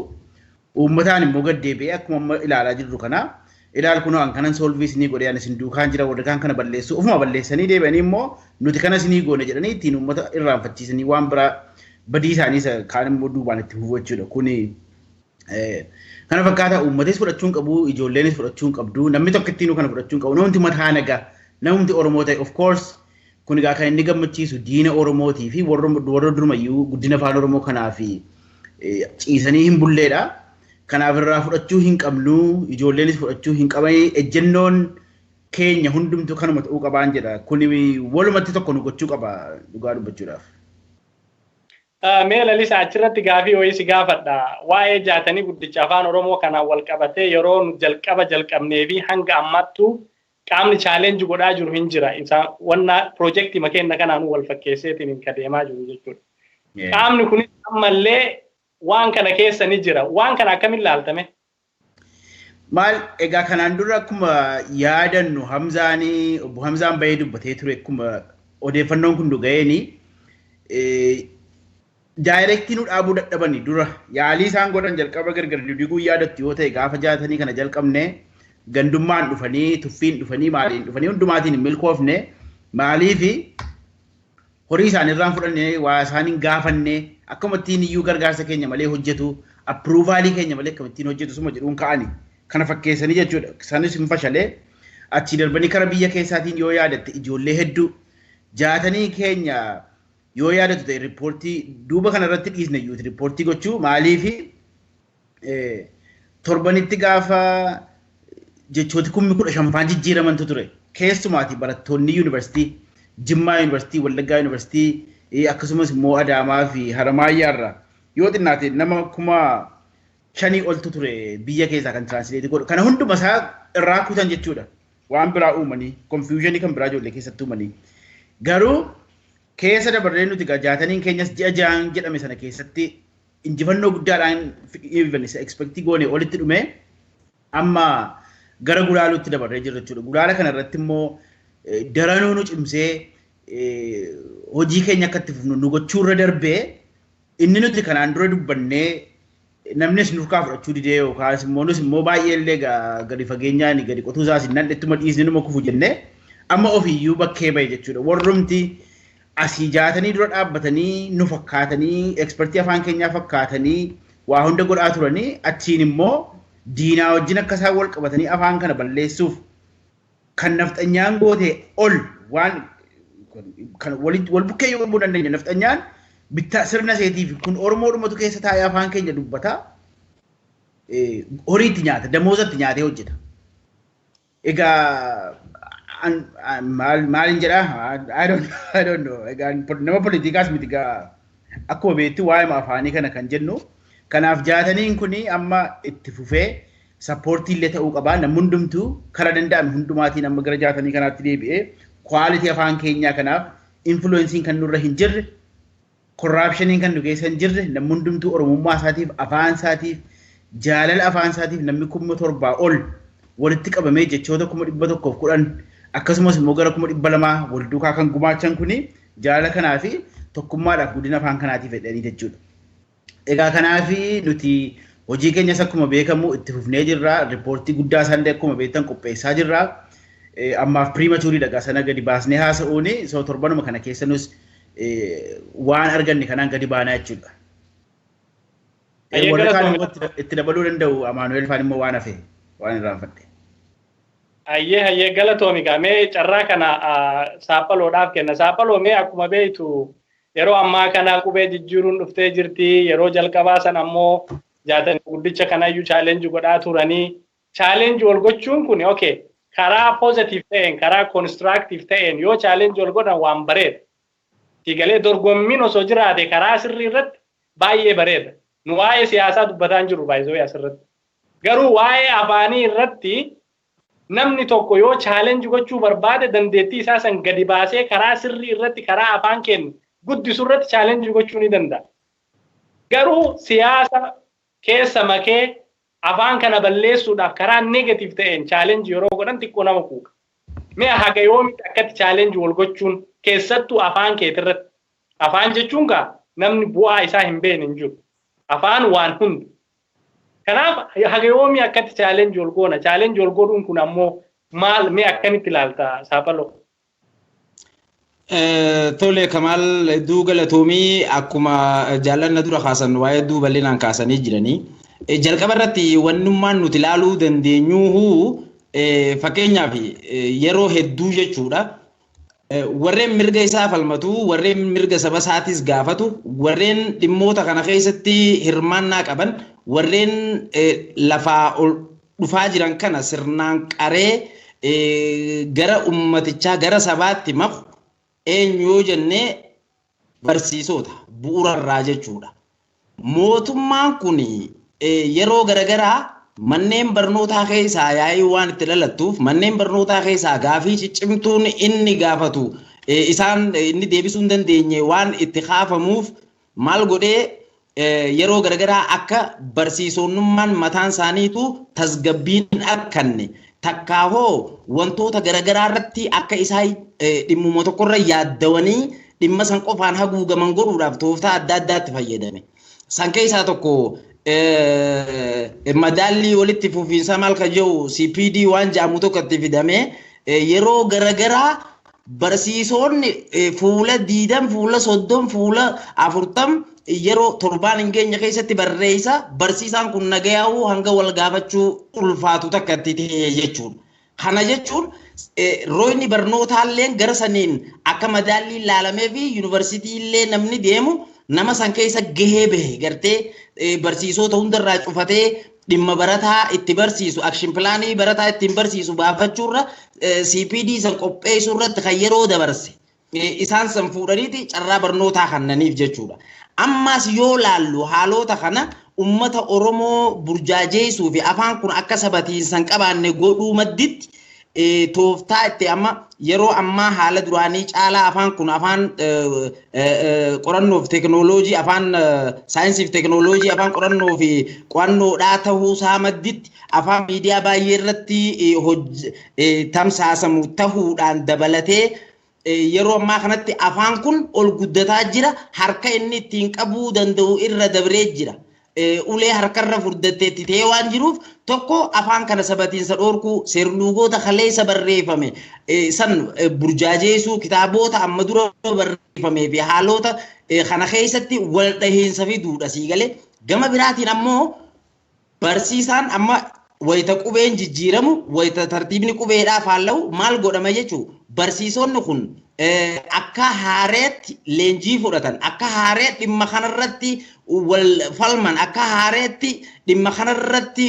uummataan immoo gad deebi'ee, akkuma amma ilaalaa jirru kana ilaal, kunoo an kanan solve isinii godhe, ani isin duukaan jira, warri kaan kana balleessu ofuma balleessanii deebi'anii immoo nuti kana isinii goone jedhanii ittiin uummata irraanfachiisanii waan biraa badii isaanii isa kaan immoo duubaan itti fufuu jechuudha. Kuni kana fakkaata. Uummatis fudhachuu hin qabu, ijoolleenis fudhachuu hin qabdu, namni tokko ittiinuu kana fudhachuu hin qabu, namni mataa nagaa, namni Oromoo ta'e. Of course, kun egaa kan inni gammachiisu diina Oromootii fi warra durumayyuu guddina afaan Oromoo kanaa fi ciisanii hin bulleedha. Kanaaf irraa fudhachuu hin qabnu, ijoolleenis fudhachuu hin qabani, ejjennoon keenya hundumtuu kanuma ta'uu qabaan jedha. Kuni walumatti tokko nu gochuu qaba dhugaa dubbachuudhaaf. Mee Lalisa, achirratti gaafii wayii si gaafadha. Waa'ee jaatanii guddicha afaan Oromoo kanaan wal qabatee, yeroo nu jalqaba jalqabnee fi hanga ammaattuu qaamni challenge godhaa jiru hin jira. Isa wanna piroojeektii makeenna kanaan wal fakkeesseetiin kan deemaa jiru jechuudha. Qaamni kunis ammallee waan kana keessa ni jira. Waan kana akkamiin ilaaltame? Maal, egaa kanaan dura akkuma yaadannu Hamzaanii, obbo Hamzaan bahee dubbatee ture. Akkuma odeeffannoon kun dhuga'eeni direct nu dhaabuu dadhabani. Dura yaalii isaan godhan jalqaba gargar didiguu yaadattu yoo ta'e, gaafa jaatanii kana jalqabne gandummaan dhufanii, tuffiin dhufanii, maaliin dhufanii, hundumaatiin hin milkoofne. Maaliifi horii isaaniirraan fudhanne, waa isaan hin gaafanne, akkamittiin iyyuu gargaarsa keenya malee hojjetu, approval keenya malee akkamittiin hojjetu suma jedhuun ka'ani kana fakkeessanii jechuudha. Isaanis hin fashalee. Achii darbanii kara biyya keessaatiin yoo yaadatte, ijoollee hedduu jaatanii keenya yoo yaadatu ta'e, report duuba kana irratti dhiisne iyyuuti report gochuu. Maaliifi torbanitti gaafa jechooti 15,000 jijjiiramantu ture. Keessumaati barattoonni yuunivarsiitii Jimmaa Yuunivarsiitii, Wallaggaa Yuunivarsiitii, akkasumas immoo Adaamaa fi Haramaayyaarraa yoo xinnaate nama 5,000 oltu ture biyya keessaa kan translate godhu. Kana hunduma isaa irraa kutan jechuudha. Waan biraa uumanii, confusion kan biraa ijoollee keessatti uumanii. Garuu keessa dabarree nuti jaataniin keenyas ji'a 6n jedhame sana keessatti injifannoo guddaadhaan even isa expect goone olitti dhume, amma gara gulaaluutti dabarree jirra jechuudha. Gulaala kana irratti immoo daranuu nu cimsee hojii keenya akka itti fufnu nu gochuurra darbee, inni nuti kanaan dura dubbannee namnis nurkaa fudhachuu didee yookaas immoo nus immoo baay'ee illee gadi fageenyaan gadi qotuu isaas hin ittuma dhiisni numa kufu jennee, amma ofiiyyuu bakkee bahe jechuudha. Warrumti asii jaatanii dura dhaabbatanii nu fakkaatanii, expert afaan keenyaa fakkaatanii waa hunda godhaa turanii, achiin immoo diinaa wajjin akka isaan wal qabatanii afaan kana balleessuuf kan nafxanyaan goote ol waan kan wal bukkee yoo himuu dandeenya. Nafxanyaan bittaa sirna seetiif kun Oromoodhumatu keessa taa'ee afaan keenya dubbata, horiitti nyaata, damoozatti nyaatee hojjeta. Egaa Maalin jedhaa? I don't know. Egaa nama poolitikaas miti gaa, akkuma beektu waa'ee afaanii kana kan jennu. Kanaaf Jaataniin kuni amma itti fufee support illee ta'uu qabaa. Namni hundumtuu karaa danda'ame hundumaatiin amma gara Jaatanii kanaatti deebi'ee quality afaan keenyaa kanaaf influence iin kan nurra hin jirre, corruption iin kan nu keessa hin jirre, namni hundumtuu oromummaa isaatiif, afaan isaatiif, jaalala afaan isaatiif, namni 7,000 ol walitti qabamee jechoota 110,000 akkasumas immoo gara 200,000 wal duukaa kan gumaachan kuni jaalala kanaa fi tokkummaadhaaf guddina afaan kanaatiif jedhanii jechuudha. Egaa kanaafi nuti hojii keenyas akkuma beekamu itti fufnee jirra. Riippoortii guddaa isaallee akkuma beektan qopheessaa jirra. Ammaaf premature dhagaa sana gadi baasnee haasa'uuni, so torbanuma kana keessa nus waan arganne kanaan gadi baanaa jechuudha. Warri kaan immoo itti dabaluu danda'u. Amaanu'eel faan immoo waan hafe waan irraanfadhe. Hayyee, galatoomi. Mee carraa kana Saaphaloodhaaf kenna. Saaphaloo, mee akkuma beektu yeroo ammaa kana qubee jijjiiruun dhuftee jirti. Yeroo jalqabaa san ammoo Jaatanii Guddicha kanayyuu challenge godhaa turanii. Challenge wal gochuun kun, okay, karaa positive ta'een, karaa constructive ta'een yoo challenge wal godhan waan bareeda. Siigalee dorgommiin osoo jiraate karaa sirrii irratti baay'ee bareeda. Nu waa'ee siyaasaa dubbataa hin jiru baay'ee asirratti. Garuu waa'ee afaanii irratti namni tokko yoo challenge gochuu barbaade, dandeettii isaa san gadi baasee karaa sirrii irratti, karaa afaan keenya guddisu irratti challenge gochuu ni danda'a. Garuu siyaasa keessa makee afaan kana balleessuudhaaf karaa negative ta'een challenge yeroo godhan xiqqoo nama kuuka. Mi'a haga yoomitti akkatti challenge wal gochuun, keessattuu afaan keetirratti? Afaan jechuun gaa namni bu'aa isaa hin beekne hin jiru. Afaan waan hundi. Kanaaf haga yoomii akkatti challenge wal goona? Challenge wal godhuun kun ammoo maal, mee akkamitti ilaalta, Saaphaloo? Tole Kamaal, hedduu galatoomii. Akkuma jaallanna dura kaasan waa'ee hedduu bal'inaan kaasanii jiranii. Jalqaba irratti wannummaan nuti ilaaluu dandeenyuhu, fakkeenyaaf yeroo hedduu jechuudha. Warreen mirga isaa falmatu, warreen mirga saba isaatis gaafatu, warreen dhimmoota kana keessatti hirmaannaa qaban, warreen lafaa ol dhufaa jiran kana sirnaan qaree gara ummatichaa, gara sabaatti maku eenyu yoo jennee, barsiisota bu'uurarraa jechuudha. Mootummaan kun yeroo garagaraa manneen barnootaa keessaa yaa'ii waan itti dhalattuuf, manneen barnootaa keessaa gaafii ciccimtuun inni gaafatu isaan inni deebisuu hin dandeenye waan itti kaafamuuf, maal godhee, yeroo garagaraa akka barsiisonnummaan mataan isaaniitu tasgabbiin akkanne takkaahoo wantoota garagaraa irratti akka isaan dhimmuma tokkorra yaaddawanii dhimma san qofaan haguugaman godhuudhaaf tooftaa adda addaatti fayyadame. San keessaa tokko madaallii walitti fufiinsa maal kan jedhu, CPD waan jedhamu tokko itti fidame. Yeroo garagaraa barsiisonni fuula 20, fuula 30, fuula 40 yeroo torbaan hin geenye keessatti barreessa. Barsiisaan kun nagayaa'uu hanga wal gaafachuu ulfaatu takka itti ta'e jechuudha. Kana jechuun royni barnootaallee gara saniin akka madaallii ilaalamee fi yuunivarsiitii illee namni deemu nama san keessa gahee bahe gartee barsiisota hundarraa cufatee dhimma barataa itti barsiisu, action plan ii barataa ittiin barsiisu baafachuurra CPD san qopheessuu irratti kan yeroo dabarse isaan san fuudhaniiti carraa barnootaa kannaniif jechuudha. Ammas yoo laallu haalota kana ummata Oromoo burjaajeessuu fi afaan kun akka sabatiinsan qabaanne godhuu madditti tooftaa itti amma yeroo ammaa haala duraanii caalaa afaan kun afaan qorannoof teekinooloojii, afaan saayinsiif teekinooloojii, afaan qorannoo fi qo'annoodhaa ta'uu isaa madditti afaan miidiyaa baay'ee irratti tamsaasamu ta'uudhaan dabalatee, yeroo ammaa kanatti afaan kun ol guddataa jira. Harka inni ittiin qabuu danda'u irra dabree jira. Ulee harkarra furdatteetti ta'ee waan jiruuf, tokko afaan kana sabatiinsa dhoorkuu, seerluugoota kaleessa barreeffame san burjaajeessuu, kitaabota amma dura barreeffamee fi haalota kana keessatti wal dhahiinsa fiduudha sii galee. Gama biraatiin ammoo barsiisaan amma wayita qubeen jijjiiramu, wayita tartiibni qubeedhaa faalla'u maal godhama jechuu, barsiisonni kun Akka haareetti leenjii fudhatan, akka haaree dhimma kanarratti wal falman, akka haareetti dhimma kanarratti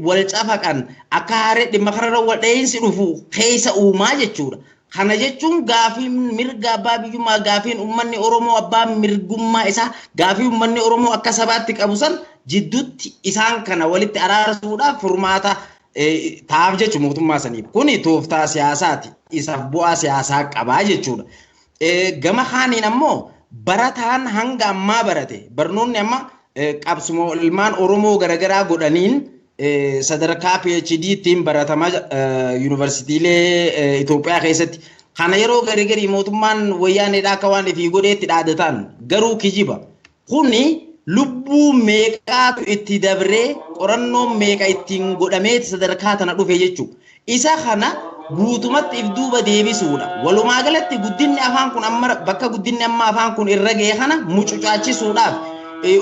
wal cafaqan, akka haaree dhimma kanarra wal dha'iinsi dhufu keessa uumaa jechuudha. Kana jechuun gaafiin mirga abbaa biyyummaa, gaafiin uummanni Oromoo abbaa mirgummaa isaa, gaafii uummanni Oromoo akka sabaatti qabu san jidduutti isaan kana walitti araarsuudhaaf furmaata ta'aaf jechuudha mootummaa saniif. Kuni tooftaa siyaasaati. Isaaf bu'aa siyaasaa qabaa jechuudha. Gama kaaniin ammoo barataan hanga ammaa barate, barnoonni amma qabsuma ilmaan Oromoo garaagaraa godhaniin sadarkaa PhD ittiin baratama yuunivarsiitiilee Itoophiyaa keessatti. Kana yeroo garagarii mootummaan wayyaaneedhaa akka waan ifii godheetti dhaadatan, garuu kijiba. Kuni lubbuu meeqaatu itti dabree, qorannoon meeqa ittiin godhameeti sadarkaa tana dhufe jechuudha. Isa kana guutumatti if duuba deebisuudha. Walumaa galatti guddinni afaan kun amma bakka guddinni amma afaan kun irra ga'e kana mucucaachisuudhaaf,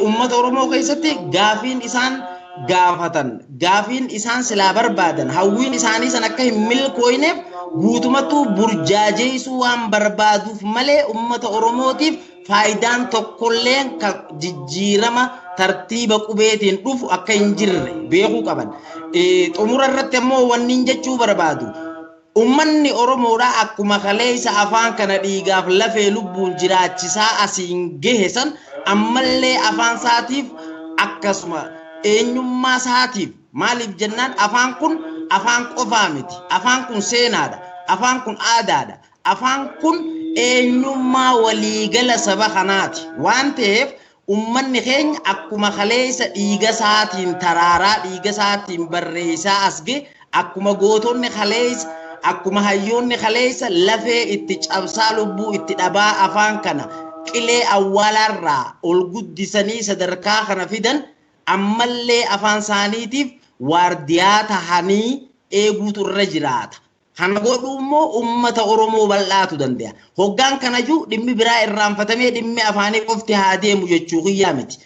uummata Oromoo keessatti gaafiin isaan gaafatan, gaafiin isaan silaa barbaadan, hawwiin isaanii san akka hin milkooyneef guutumattuu burjaajeessuu waan barbaaduuf malee, uummata Oromootiif faayidaan tokkolleen kan jijjiirama tartiiba qubeetiin dhufu akka hin jirre beekuu qaban. Xumura irratti ammoo wanni jechuu barbaadu, uummanni Oromoodhaa akkuma kaleessa afaan kana dhiigaaf lafee lubbuun jiraachisaa asiin gahe san, ammallee afaan isaatiif akkasuma eenyummaa isaatiif. Maaliif jennaan, afaan kun afaan qofaa miti. Afaan kun seenaadha. Afaan kun aadaadha. Afaan kun eenyummaa waliigala saba kanaati. Waan ta'eef ummanni keenya akkuma kaleessa dhiiga isaatiin taraaraa, dhiiga isaatiin barreessaa as gahe, akkuma gootonni kaleessa, akkuma hayyoonni kaleessa lafee itti cabsaa, lubbuu itti dhabaa afaan kana qilee awwaalaarraa ol guddisanii sadarkaa kana fidan, ammallee afaan isaaniitiif waardiyaa tahanii eeguutu irra jiraata. Kana godhuu immoo uummata Oromoo bal'aatu danda'a. Hoggaan kana jiru dhimmi biraa irraanfatamee dhimmi afaanii qofti haa deemu jechuu kiyyaa miti.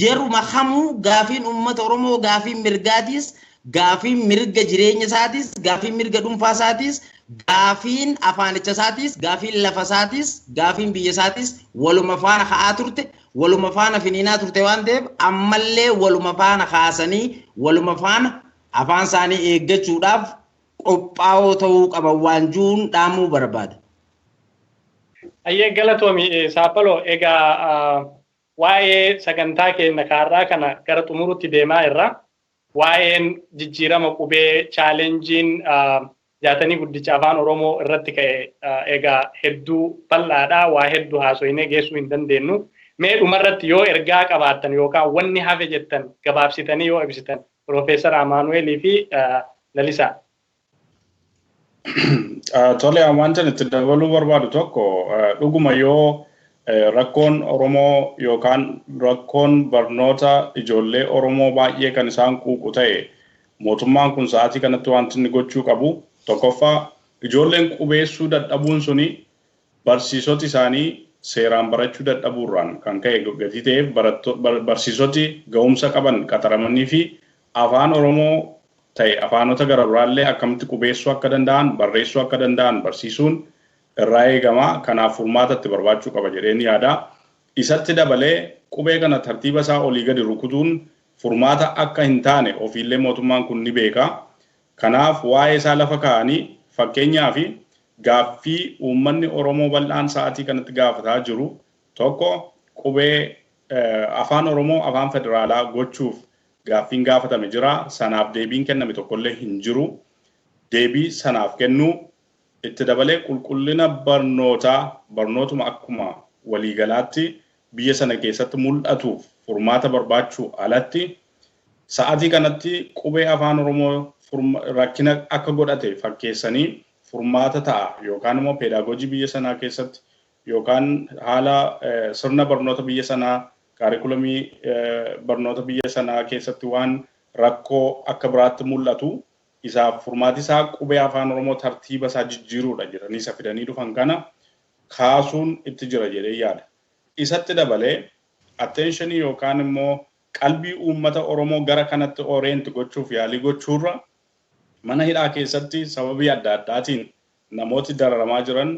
Yeruma kamuu gaafiin uummata Oromoo gaafiin mirgaatis, gaafiin mirga jireenya isaatis, gaafiin mirga dhuunfaa isaatis, gaafiin afaanicha isaatis, gaafiin lafa isaatis, gaafiin biyya isaatis waluma faana ka'aa turte, waluma faana finiinaa turte. Waan ta'eef ammallee waluma faana kaasanii waluma faana afaan isaanii eeggachuudhaaf qophaa'oo ta'uu qaban waan juun dhaamuu barbaada. Ayyee, galatoomi Saaphaloo. Egaa waa'ee sagantaa keenya kaarraa kana gara xumurutti deemaa irra. Waa'een jijjiirama qubee, challengeiin Jaatanii Guddicha Afaan Oromoo irratti ka'e egaa hedduu bal'aadha. Waa hedduu haasoyinee geessuu hin dandeenyu. Mee dhumarratti yoo ergaa qabaattan yookaan wanni hafe jettan gabaabsitanii yoo ibsitan, Piroofeesar Amaanu'eelii fi Lalisaa. Tole, wanta itti dabaluu barbaadu tokko, dhuguma yoo rakkoon Oromoo yookaan rakkoon barnoota ijoollee Oromoo baay'ee kan isaan quuqu ta'e, mootummaan kun sa'aatii kanatti wanti inni gochuu qabu tokkoffaa, ijoolleen qubeessuu dadhabuun suni barsiisoti isaanii seeraan barachuu dadhabuurraan kan ka'e gatii ta'eef, barsiisoti ga'umsa qaban qaxaramanii fi Afaan Oromoo ta'e afaanota gara biraallee akkamitti qubeessuu akka danda'an, barreessuu akka danda'an barsiisuun irraa eegama. Kanaaf furmaata itti barbaachuu qaba jedheen yaada. Isatti dabalee qubee kana tartiiba isaa olii gadi rukutuun furmaata akka hin taane ofiillee mootummaan kun ni beeka. Kanaaf waa'ee isaa lafa kaa'anii, fakkeenyaaf gaaffii uummanni Oromoo bal'aan sa'aatii kanatti gaafataa jiru tokko, qubee Afaan Oromoo afaan federaalaa gochuuf gaaffiin gaafatame jira. Sanaaf deebiin kenname tokkollee hin jiru. Deebii sanaaf kennuu itti dabalee, qulqullina barnootaa, barnootuma akkuma waliigalaatti biyya sana keessatti mul'atuuf furmaata barbaachuu alatti, sa'atii kanatti qubee Afaan Oromoo rakkina akka godhate fakkeessanii furmaata ta'a yookaan immoo pedagogy biyya sanaa keessatti yookaan haala sirna barnoota biyya sanaa, curriculumii barnoota biyya sanaa keessatti waan rakkoo akka biraatti mul'atu isaaf furmaati isaa qubee Afaan Oromoo tartiiba isaa jijjiiruudha jedhanii isa fidanii dhufan kana kaasuun itti jira jedhee yaada. Isatti dabalee attentionii yookaan immoo qalbii uummata Oromoo gara kanatti orient gochuuf yaalii gochuurra, mana hidhaa keessatti sababii adda addaatiin namooti dararamaa jiran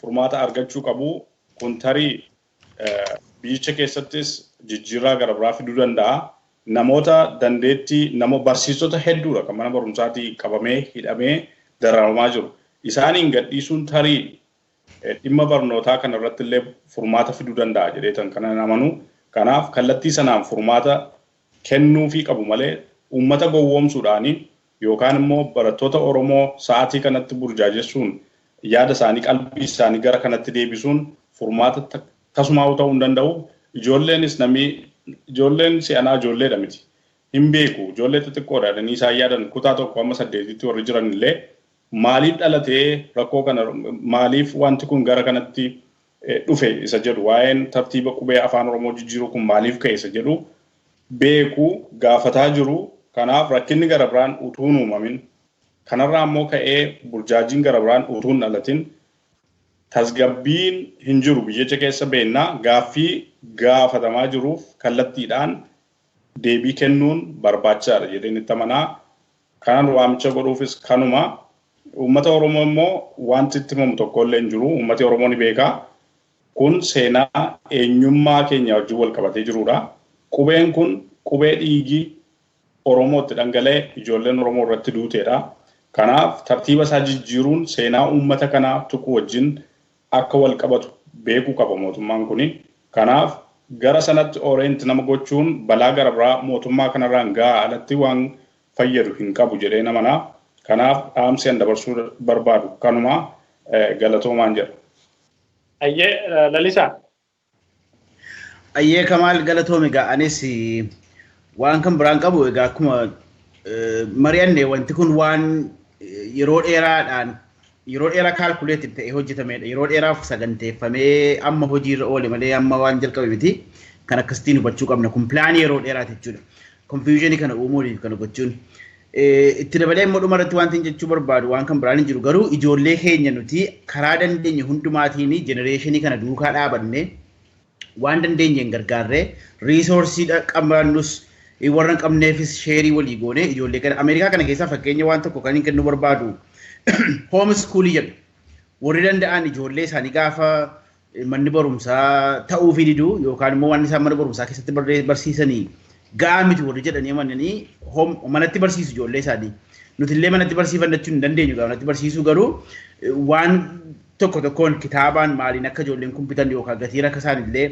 furmaata argachuu qabu. Kun tarii biyyicha keessattis jijjiirraa gara biraa fiduu danda'a. Namoota dandeettii nama barsiisota hedduudha kan mana barumsaatii qabamee hidhamee dararamaa jiru. Isaaniin gadhiisuun tarii dhimma barnootaa kana irratti illee furmaata fiduu danda'a jedheetan kanan amanu. Kanaaf kallattii sanaan furmaata kennuufii qabu malee uummata gowwoomsuudhaani yookaan immoo barattoota Oromoo sa'aatii kanatti burjaajessuun, yaada isaanii, qalbii isaanii gara kanatti deebisuun furmaata tasumaa ta'uu hin danda'u. Ijoolleenis, namni ijoolleen si'anaa ijoolleedha miti. Hin beeku, ijoollee xixiqqoodha jedhanii isaan yaadan kutaa 1 amma 8tti warri jiran illee maaliif dhalatee rakkoo kana, maaliif wanti kun gara kanatti dhufe isa jedhu, waa'een tartiiba qubee Afaan Oromoo jijjiiruu kun maaliif ka'e isa jedhu beeku, gaafataa jiru. Kanaaf rakkinni gara biraan utuu hin uumamin, kanarraa immoo ka'ee burjaajiin gara biraan utuu hin dhalatin, tasgabbiin hin jiru biyyicha keessa beennaa, gaaffii gaafatamaa jiruuf kallattiidhaan deebii kennuun barbaachisaadha jedheen itti amanaa. Kanan waamicha godhuufis kanuma. Uummata Oromoo immoo wanti itti himamu tokko illee hin jiru. Uummati Oromoo ni beeka. Kun seenaa eenyummaa keenya wajjin wal qabatee jirudha. Qubeen kun qubee dhiigii Oromootti dhangala'e, ijoolleen Oromoo irratti duuteedha. Kanaaf tartiiba isaa jijjiiruun seenaa uummata kanaa tuquu wajjin akka wal qabatu beekuu qaba mootummaan kuni. Kanaaf gara sanatti orient nama gochuun balaa gara biraa mootummaa kanarraan gahaa alatti waan fayyadu hin qabu jedhee namanaa. Kanaaf dhaamsi an dabarsuu barbaadu kanuma, galatoomaan jedha. Ayyee, Lalisaa. Ayyee Kamaal, galatoome. Egaa anis waan kan biraan qabu, egaa akkuma mari'anne wanti kun waan yeroo dheeraadhaan, yeroo dheeraa calculated ta'ee hojjetamedha. Yeroo dheeraaf saganteeffamee amma hojiirra oole malee amma waan jalqabe miti. Kan akkasitiin hubachuu qabna. Kun pilaanii yeroo dheeraati jechuudha. Confusionii kana uumuudhaaf kana gochuun. Itti dabalee immoo dhumarratti wanti jechuu barbaadu waan kan biraan hin jiru, garuu ijoollee keenya nuti karaa dandeenye hundumaatiin generationii kana duukaa dhaabanne, waan dandeenyeen gargaarree, resourceii qabannus warra hin qabneefis shareii walii goone, ijoollee kana Ameerikaa kana keessaa fakkeenya waan tokko kan hin kennuu barbaadu, home schoolii jedhu. Warri danda'an ijoollee isaanii gaafa manni barumsaa ta'uufii diduu yookaan immoo waan isaan mana barumsaa keessatti barsiisanii ga'aa miti warri jedhanii amananii manatti barsiisu ijoollee isaanii. Nuti illee manatti barsiifannachuu hin dandeenyu manatti barsiisuu, garuu waan tokko tokkoon kitaabaan maaliin akka ijoolleen kun bitan yookaan gatii rakka isaan illee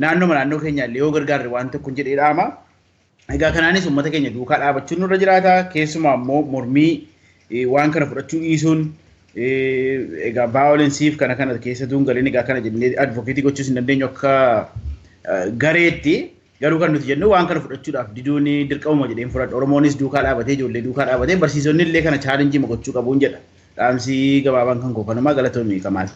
naannoo naannoo keenya illee yoo gargaarre waan tokko jedhee dhaama. Egaa kanaanis uummata keenya duukaa dhaabachuun nurra jiraata. Keessumaa immoo mormii waan kana fudhachuu dhiisuun egaa violenceiif kana kana keessattuu hin galin. Egaa kana jennee advocateii gochuus hin dandeenyu akka gareetti. Garuu kan nuti jennu waan kana fudhachuudhaaf diduun dirqamuma jedheen fudhadha. Oromoonis duukaa dhaabatee, ijoollee duukaa dhaabatee, barsiisonni illee kana challengeii gochuu qabuun jedha. Dhaamsi gabaabaan kan koo kanumaa, galatoomii Kamaal.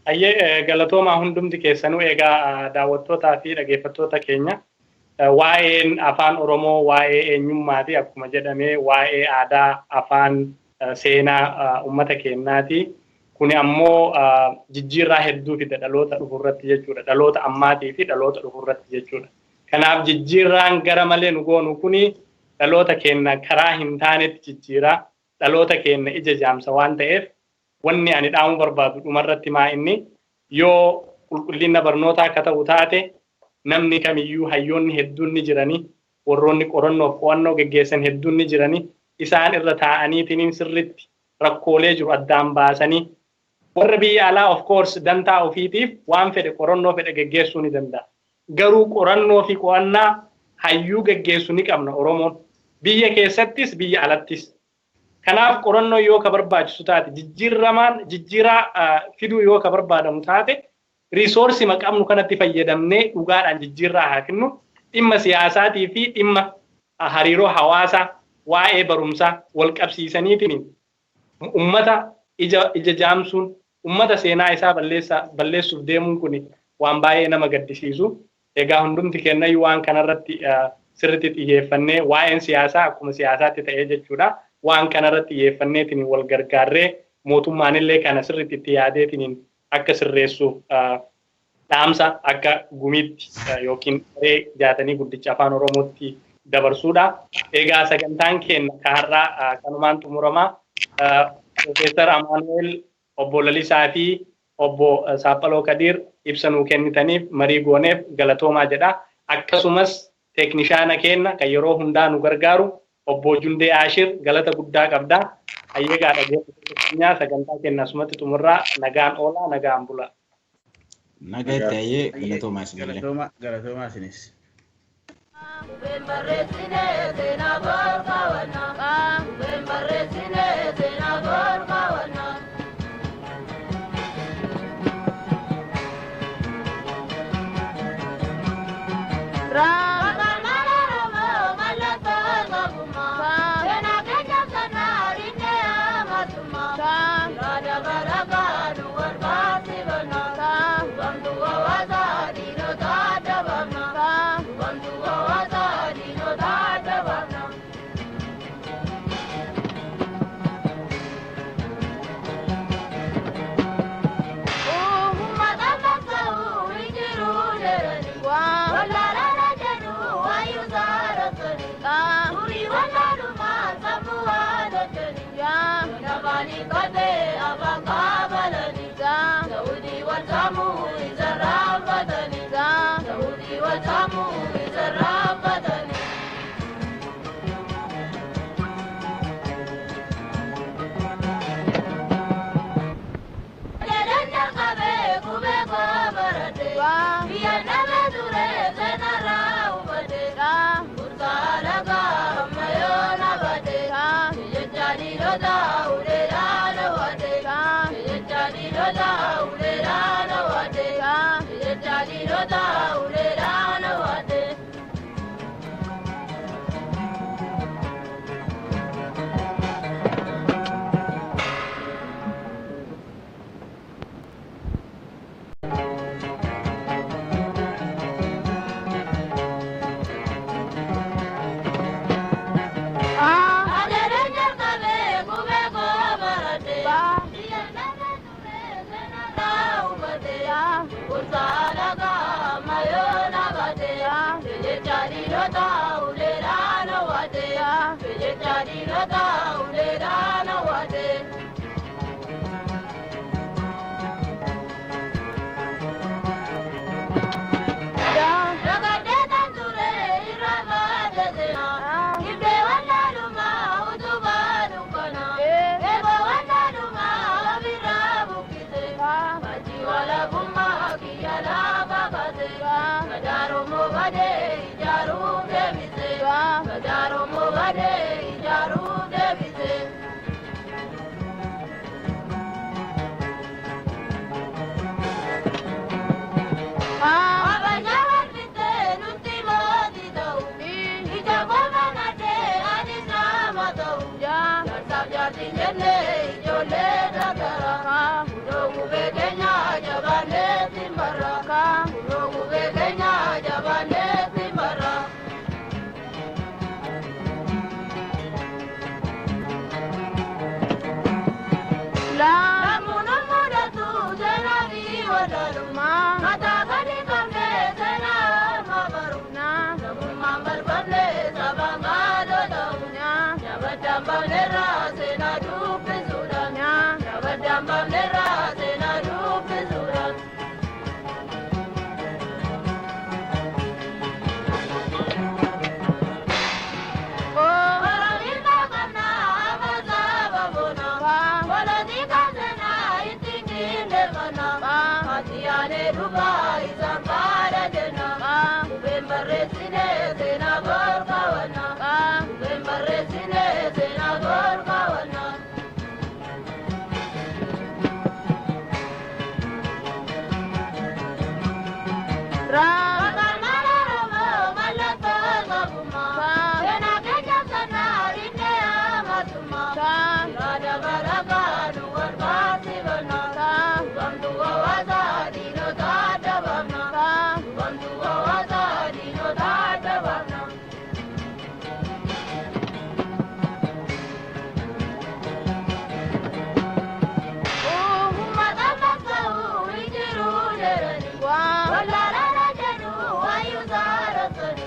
Ayyee, galatoomaa hundumti keessanuu. Egaa daawwattootaa fi dhaggeeffattoota keenya, waa'een Afaan Oromoo waa'ee eenyummaati akkuma jedhame, waa'ee aadaa, afaan, seenaa uummata keenyaati. Kuni ammoo jijjiirraa hedduu fida dhaloota dhufurratti jechuudha. Dhaloota ammaatii fi dhaloota dhufurratti jechuudha. Kanaaf jijjiirraan gara malee nu goonu kuni dhaloota keenya karaa hin taanetti jijjiiraa, dhaloota keenya ija jaamsa waan ta'eef, wanni ani dhaamuu barbaadu dhumarratti maa inni, yoo qulqullina barnootaa akka ta'u taate, namni kamiyyuu, hayyoonni hedduun ni jiranii, warroonni qorannoof qo'annoo geggeessan hedduun ni jiranii, isaan irra taa'aniitiin sirritti rakkoolee jiru addaan baasanii, warra biyya alaa of course dantaa ofiitiif waan fedhe, qorannoo fedhe geggeessuu ni danda'a. Garuu qorannoo fi qo'annaa hayyuu geggeessu ni qabna Oromoon. Biyya keessattis biyya alattis. Kanaaf qorannoo yoo ka barbaachisu taate, jijjiiramaan jijjiiraa fiduu yoo ka barbaadamu taate, resourceii qabnu kanatti fayyadamnee dhugaadhaan jijjiirraa haa finnu. Dhimma siyaasaatii fi dhimma hariiroo hawaasaa waa'ee barumsaa wal qabsiisaniitiin ummata ija jaamsuun, ummata seenaa isaa balleessuuf deemuun kun waan baay'ee nama gaddisiisu. Egaa hundumti kennayyuu waan kanarratti sirriitti xiyyeeffannee, waa'een siyaasaa akkuma siyaasaatti ta'ee jechuudha. Waan kanarratti xiyyeeffanneetiin wal gargaarree, mootummaanillee kana sirriitti itti yaadeetiin akka sirreessuuf dhaamsa akka gumiitti yookiin garee Jaatanii Guddicha Afaan Oromootti dabarsuudha. Egaa sagantaan keenya ka har'aa kanumaan xumuramaa. Profeesar Amaanu'el Obbo Lalisaa fi obbo Saaphaloo Kadiir ibsa nuu kennitaniif marii gooneef galatoomaa jedha. Akkasumas teeknishaana keenya kan yeroo hundaa nu gargaaru obbo Jundee Ashir galata guddaa qabda. Ayyeegaa dhaggeeffattoota keenyaa sagantaa keenya asumatti xumurraa nagaan oolaa nagaan bulaa. Nagaa itti ayyee galatoomaa isinillee. Galatooma galatoomaa isinis. Qubeen barreessinee seenaa bor kaawwannaa. Qubeen barreessinee seenaa bor kaawwannaa. Maqaan Oromoo mallattoo sabummaa. Seenaa keenya sanaa rinnee hamasummaa. Yaada barakaa nu wal baasifannaa. Hubamtuu hawaasaa diinota adda baafna. Hubamtuu hawaasaa diinota adda baafna. Uummata massa'uu hin jiru jedhani. Wallaalaa jedhu wayyuu saaratani. Durii wallaalumaa sammuu haadhatani. Nafaanii qabee afaan kaabalani. Saudii wal saamuu isa raanfatani. Saudii wal saamuu isa raanfatani. Jedhan qabee qubee koo baradhe. Biyya nama ture seenarraa hubadhe. Murtaala amma yoo na bade. Jecha dhiirota uleedhaan hawwate. Jecha dhiirota uleedhaan hawwate. Jecha dhiirota uleedhaan hawwate. Adeereen jalqabee qubee koo baradhe. Biyya nama ture seenarraa hubadhe. Murtaala amma yoo na bade. Jecha dhiirota uleedhaan hawwate. Jecha dhiirota uleedhaan hawwate. Ragadee ture irra baadate. Ibdee wallaalumaa utubaa dukkana. Eeboo wallaalumaa ofirraa buqqise. Fakkii walabummaa kiyya lafa kaase. Madaaromoo badee ijaaruu deebise. Madaaromoo badee ijaaruu deebise. Abajaa walfixee nutti mootii ta'u. Ija qofa maddee anis nama ta'u. Jaarsaaf jaartiin jennee ijoollee daldala. Kunoo qubee keenya jabaannee simbarra. Kunoo qubee keenya jabaannee simbarra. Namuu mudatu seenaa fi wallaalummaa. Mataa gadi qabnee seenaa orma baru. Namummaan balfamnee sabaan gaadoo ta'u. Nyaabadaan baafnerraa seenaa dubbisuudhaan. Nyaabadaan baafnerraa seenaa dubbisuudhaan. Oromiin qabnaa amma saba boona. Polotika seenaa ittiin qindeeffannaa. Maatiyaanee dhufaa isaan faana jenna. Qubeen barreessinee seenaa bor kaawwannaa. Qubeen barreessinee seenaa bor kaawwannaa. Maqaan Oromoo mallattoo sabummaa. Seenaa keenya sanaa rinnee hamasummaa. Yaada barakaa nu wal baasifannaa. Hubamtuu hawaasaa diinota adda baafna. Hubamtuu hawaasaa diinota adda baafna. Uummata massa'uu hin jiru jedhani. Wallaalaa jedhu wayyuu saaratani.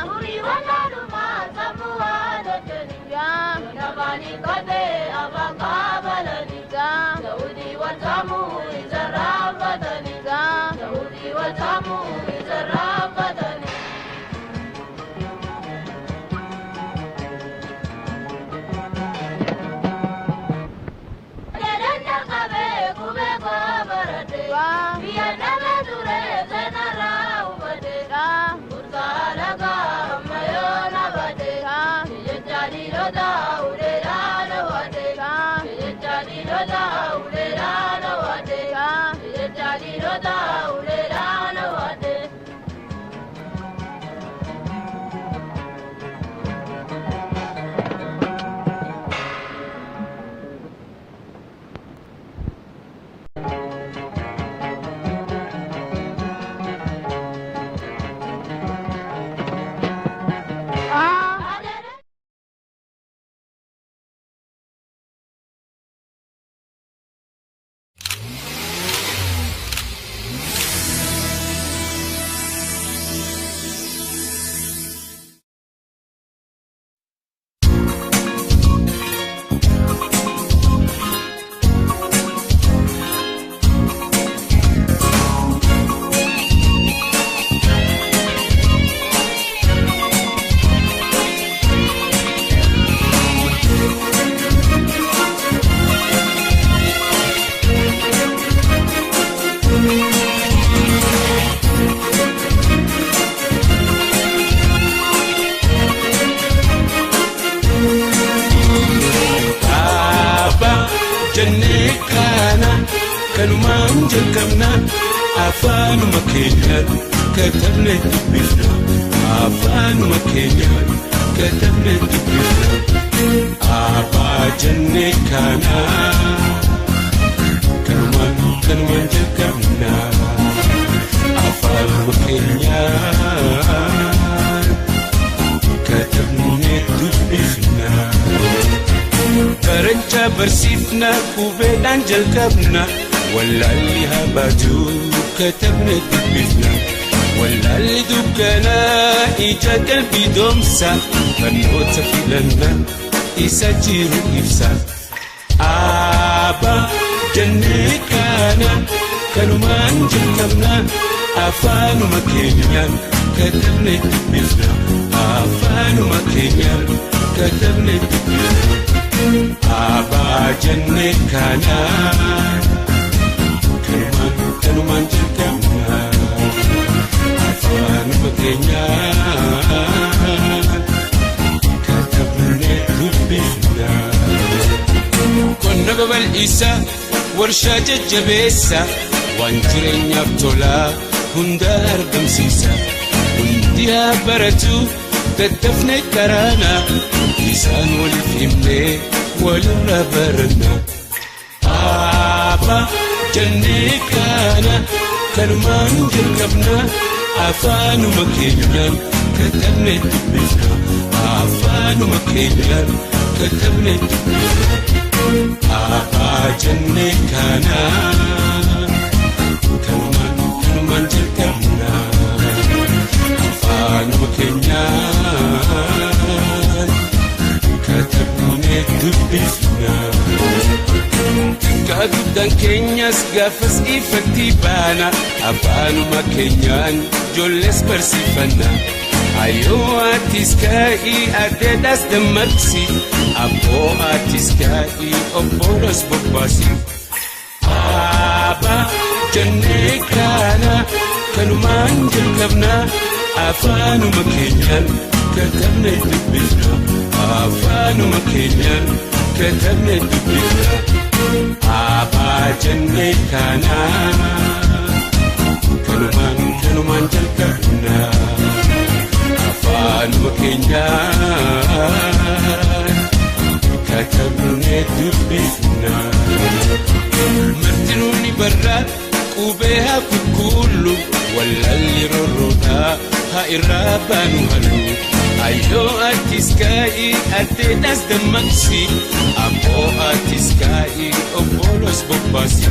Durii wallaalumaa sammuu haadhatani. Nafaanii qabee afaan kaabalani. Saudii wal Kanumaan jalqabna afaanuma keenyaan katabne dubbifna. Afaanuma keenyaan katabne dubbifna. Abbaa jennee kana kanumaan kanumaan jalqabna. Afaanuma keenyaan katabne dubbifna. Barachaa barsiifna qubeedhaan jalqabna. Wallaalli haa baatu katabne dubbifna. Wallaalli dukkanaa ija qalbii doomsa. Barnoota filanna isa jiru ibsa. Abbaa jennee kana kanumaan jalqabna. Afaanuma keenyaan katabne dubbifna. Afaanuma keenyaan katabne dubbifna. Abbaa jennee kana kanumaan kanumaan jalqabna. Afaanuma keenyaan katabne dubbifna. Qonna babal'isaa warshaa jajjabeessa waan jireenyaaf tolaa hunda argamsiisa. Hundi haa baratu daddafne karaana isaan waliif himnee walirraa baranna. Abbaa jennee kana kanumaan jalqabna. Afaanuma keenyaan katabne dubbifna. Afaanuma keenyaan katabne dubbifna. Abbaa jennee kana kanumaan kanumaan jalqabna. Afaanuma keenyaan katabne dubbifna. Xiqqaa guddaan keenyas gaafas ifatti baana. Afaanuma keenyaan ijoollees barsiifanna. Ayyoo atis ka'ii adeedhaas dammaqsi. Abboo atis ka'ii obbolos bobbaasi. Abbaa jennee kana kanumaan jalqabna. Afaanuma keenyaan katabne dubbifna. Afaanuma keenyaan katabne dubbifna. Abbaa jennee kana kanumaan kanumaan jalqabna. Afaanuma keenyaan katabne dubbifna. Martinuu ni barraa qubee haa kukkullu. Wallaalli rorroodhaa haa irraa baanu halluu. Ayyoo atis ka'ii adeedhaas dammaqsi. Abboo atis ka'ii obbolos bobbaasi.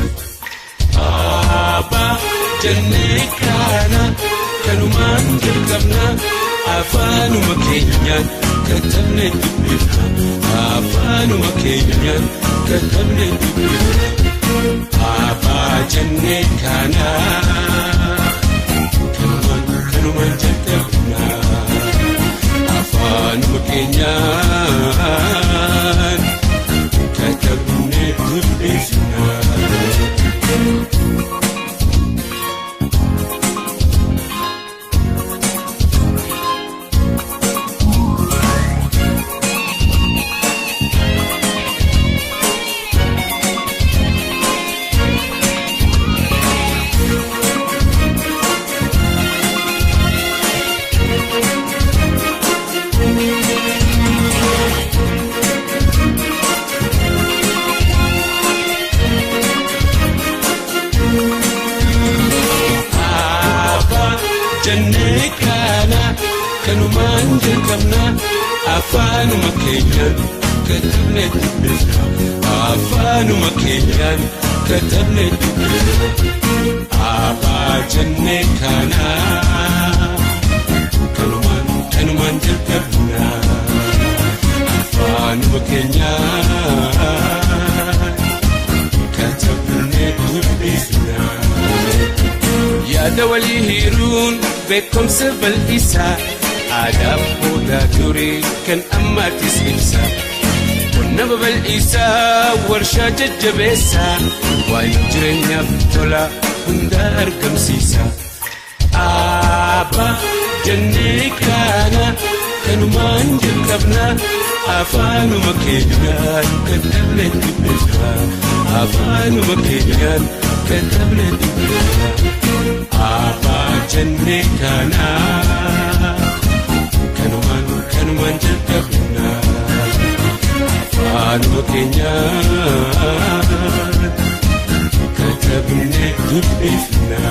Abbaa jennee kana kanumaan jalqabna. Afaanuma keenyaan katabne dubbifna. Afaanuma keenyaan katabne dubbifna. Abbaa jennee kana kanumaan kanumaan jalqabna. Afaanuma keenyaan katabne dubbifna. Abbaa jennee kana kanumaan jalqabna. Afaanuma keenyaan katabne dubbifna. Afaanuma keenyaan katabne dubbifna. Abbaa jennee kana kanumaan kanumaan jalqabna. Afaanuma keenyaan katabne dubbifna. Yaada walii hiruun beekumsa bal'isaa. Aadaa boodaa ture kan ammaatis ibsa. Qonna babal'isaa warshaa jajjabeessaa. Waan jireenyaaf tola hunda argamsiisa. Abbaa jennee kana kanumaan jalqabna. Afaanuma keenyaan katabne dubbifna. Afaanuma keenyaan Katabne dubbifna. Abbaa jennee kana kanumaan kanumaan jalqabna. Afaanuma keenyaan katabne dubbifna.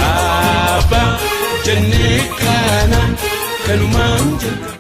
Abbaa jennee kana kanumaan jalqabna.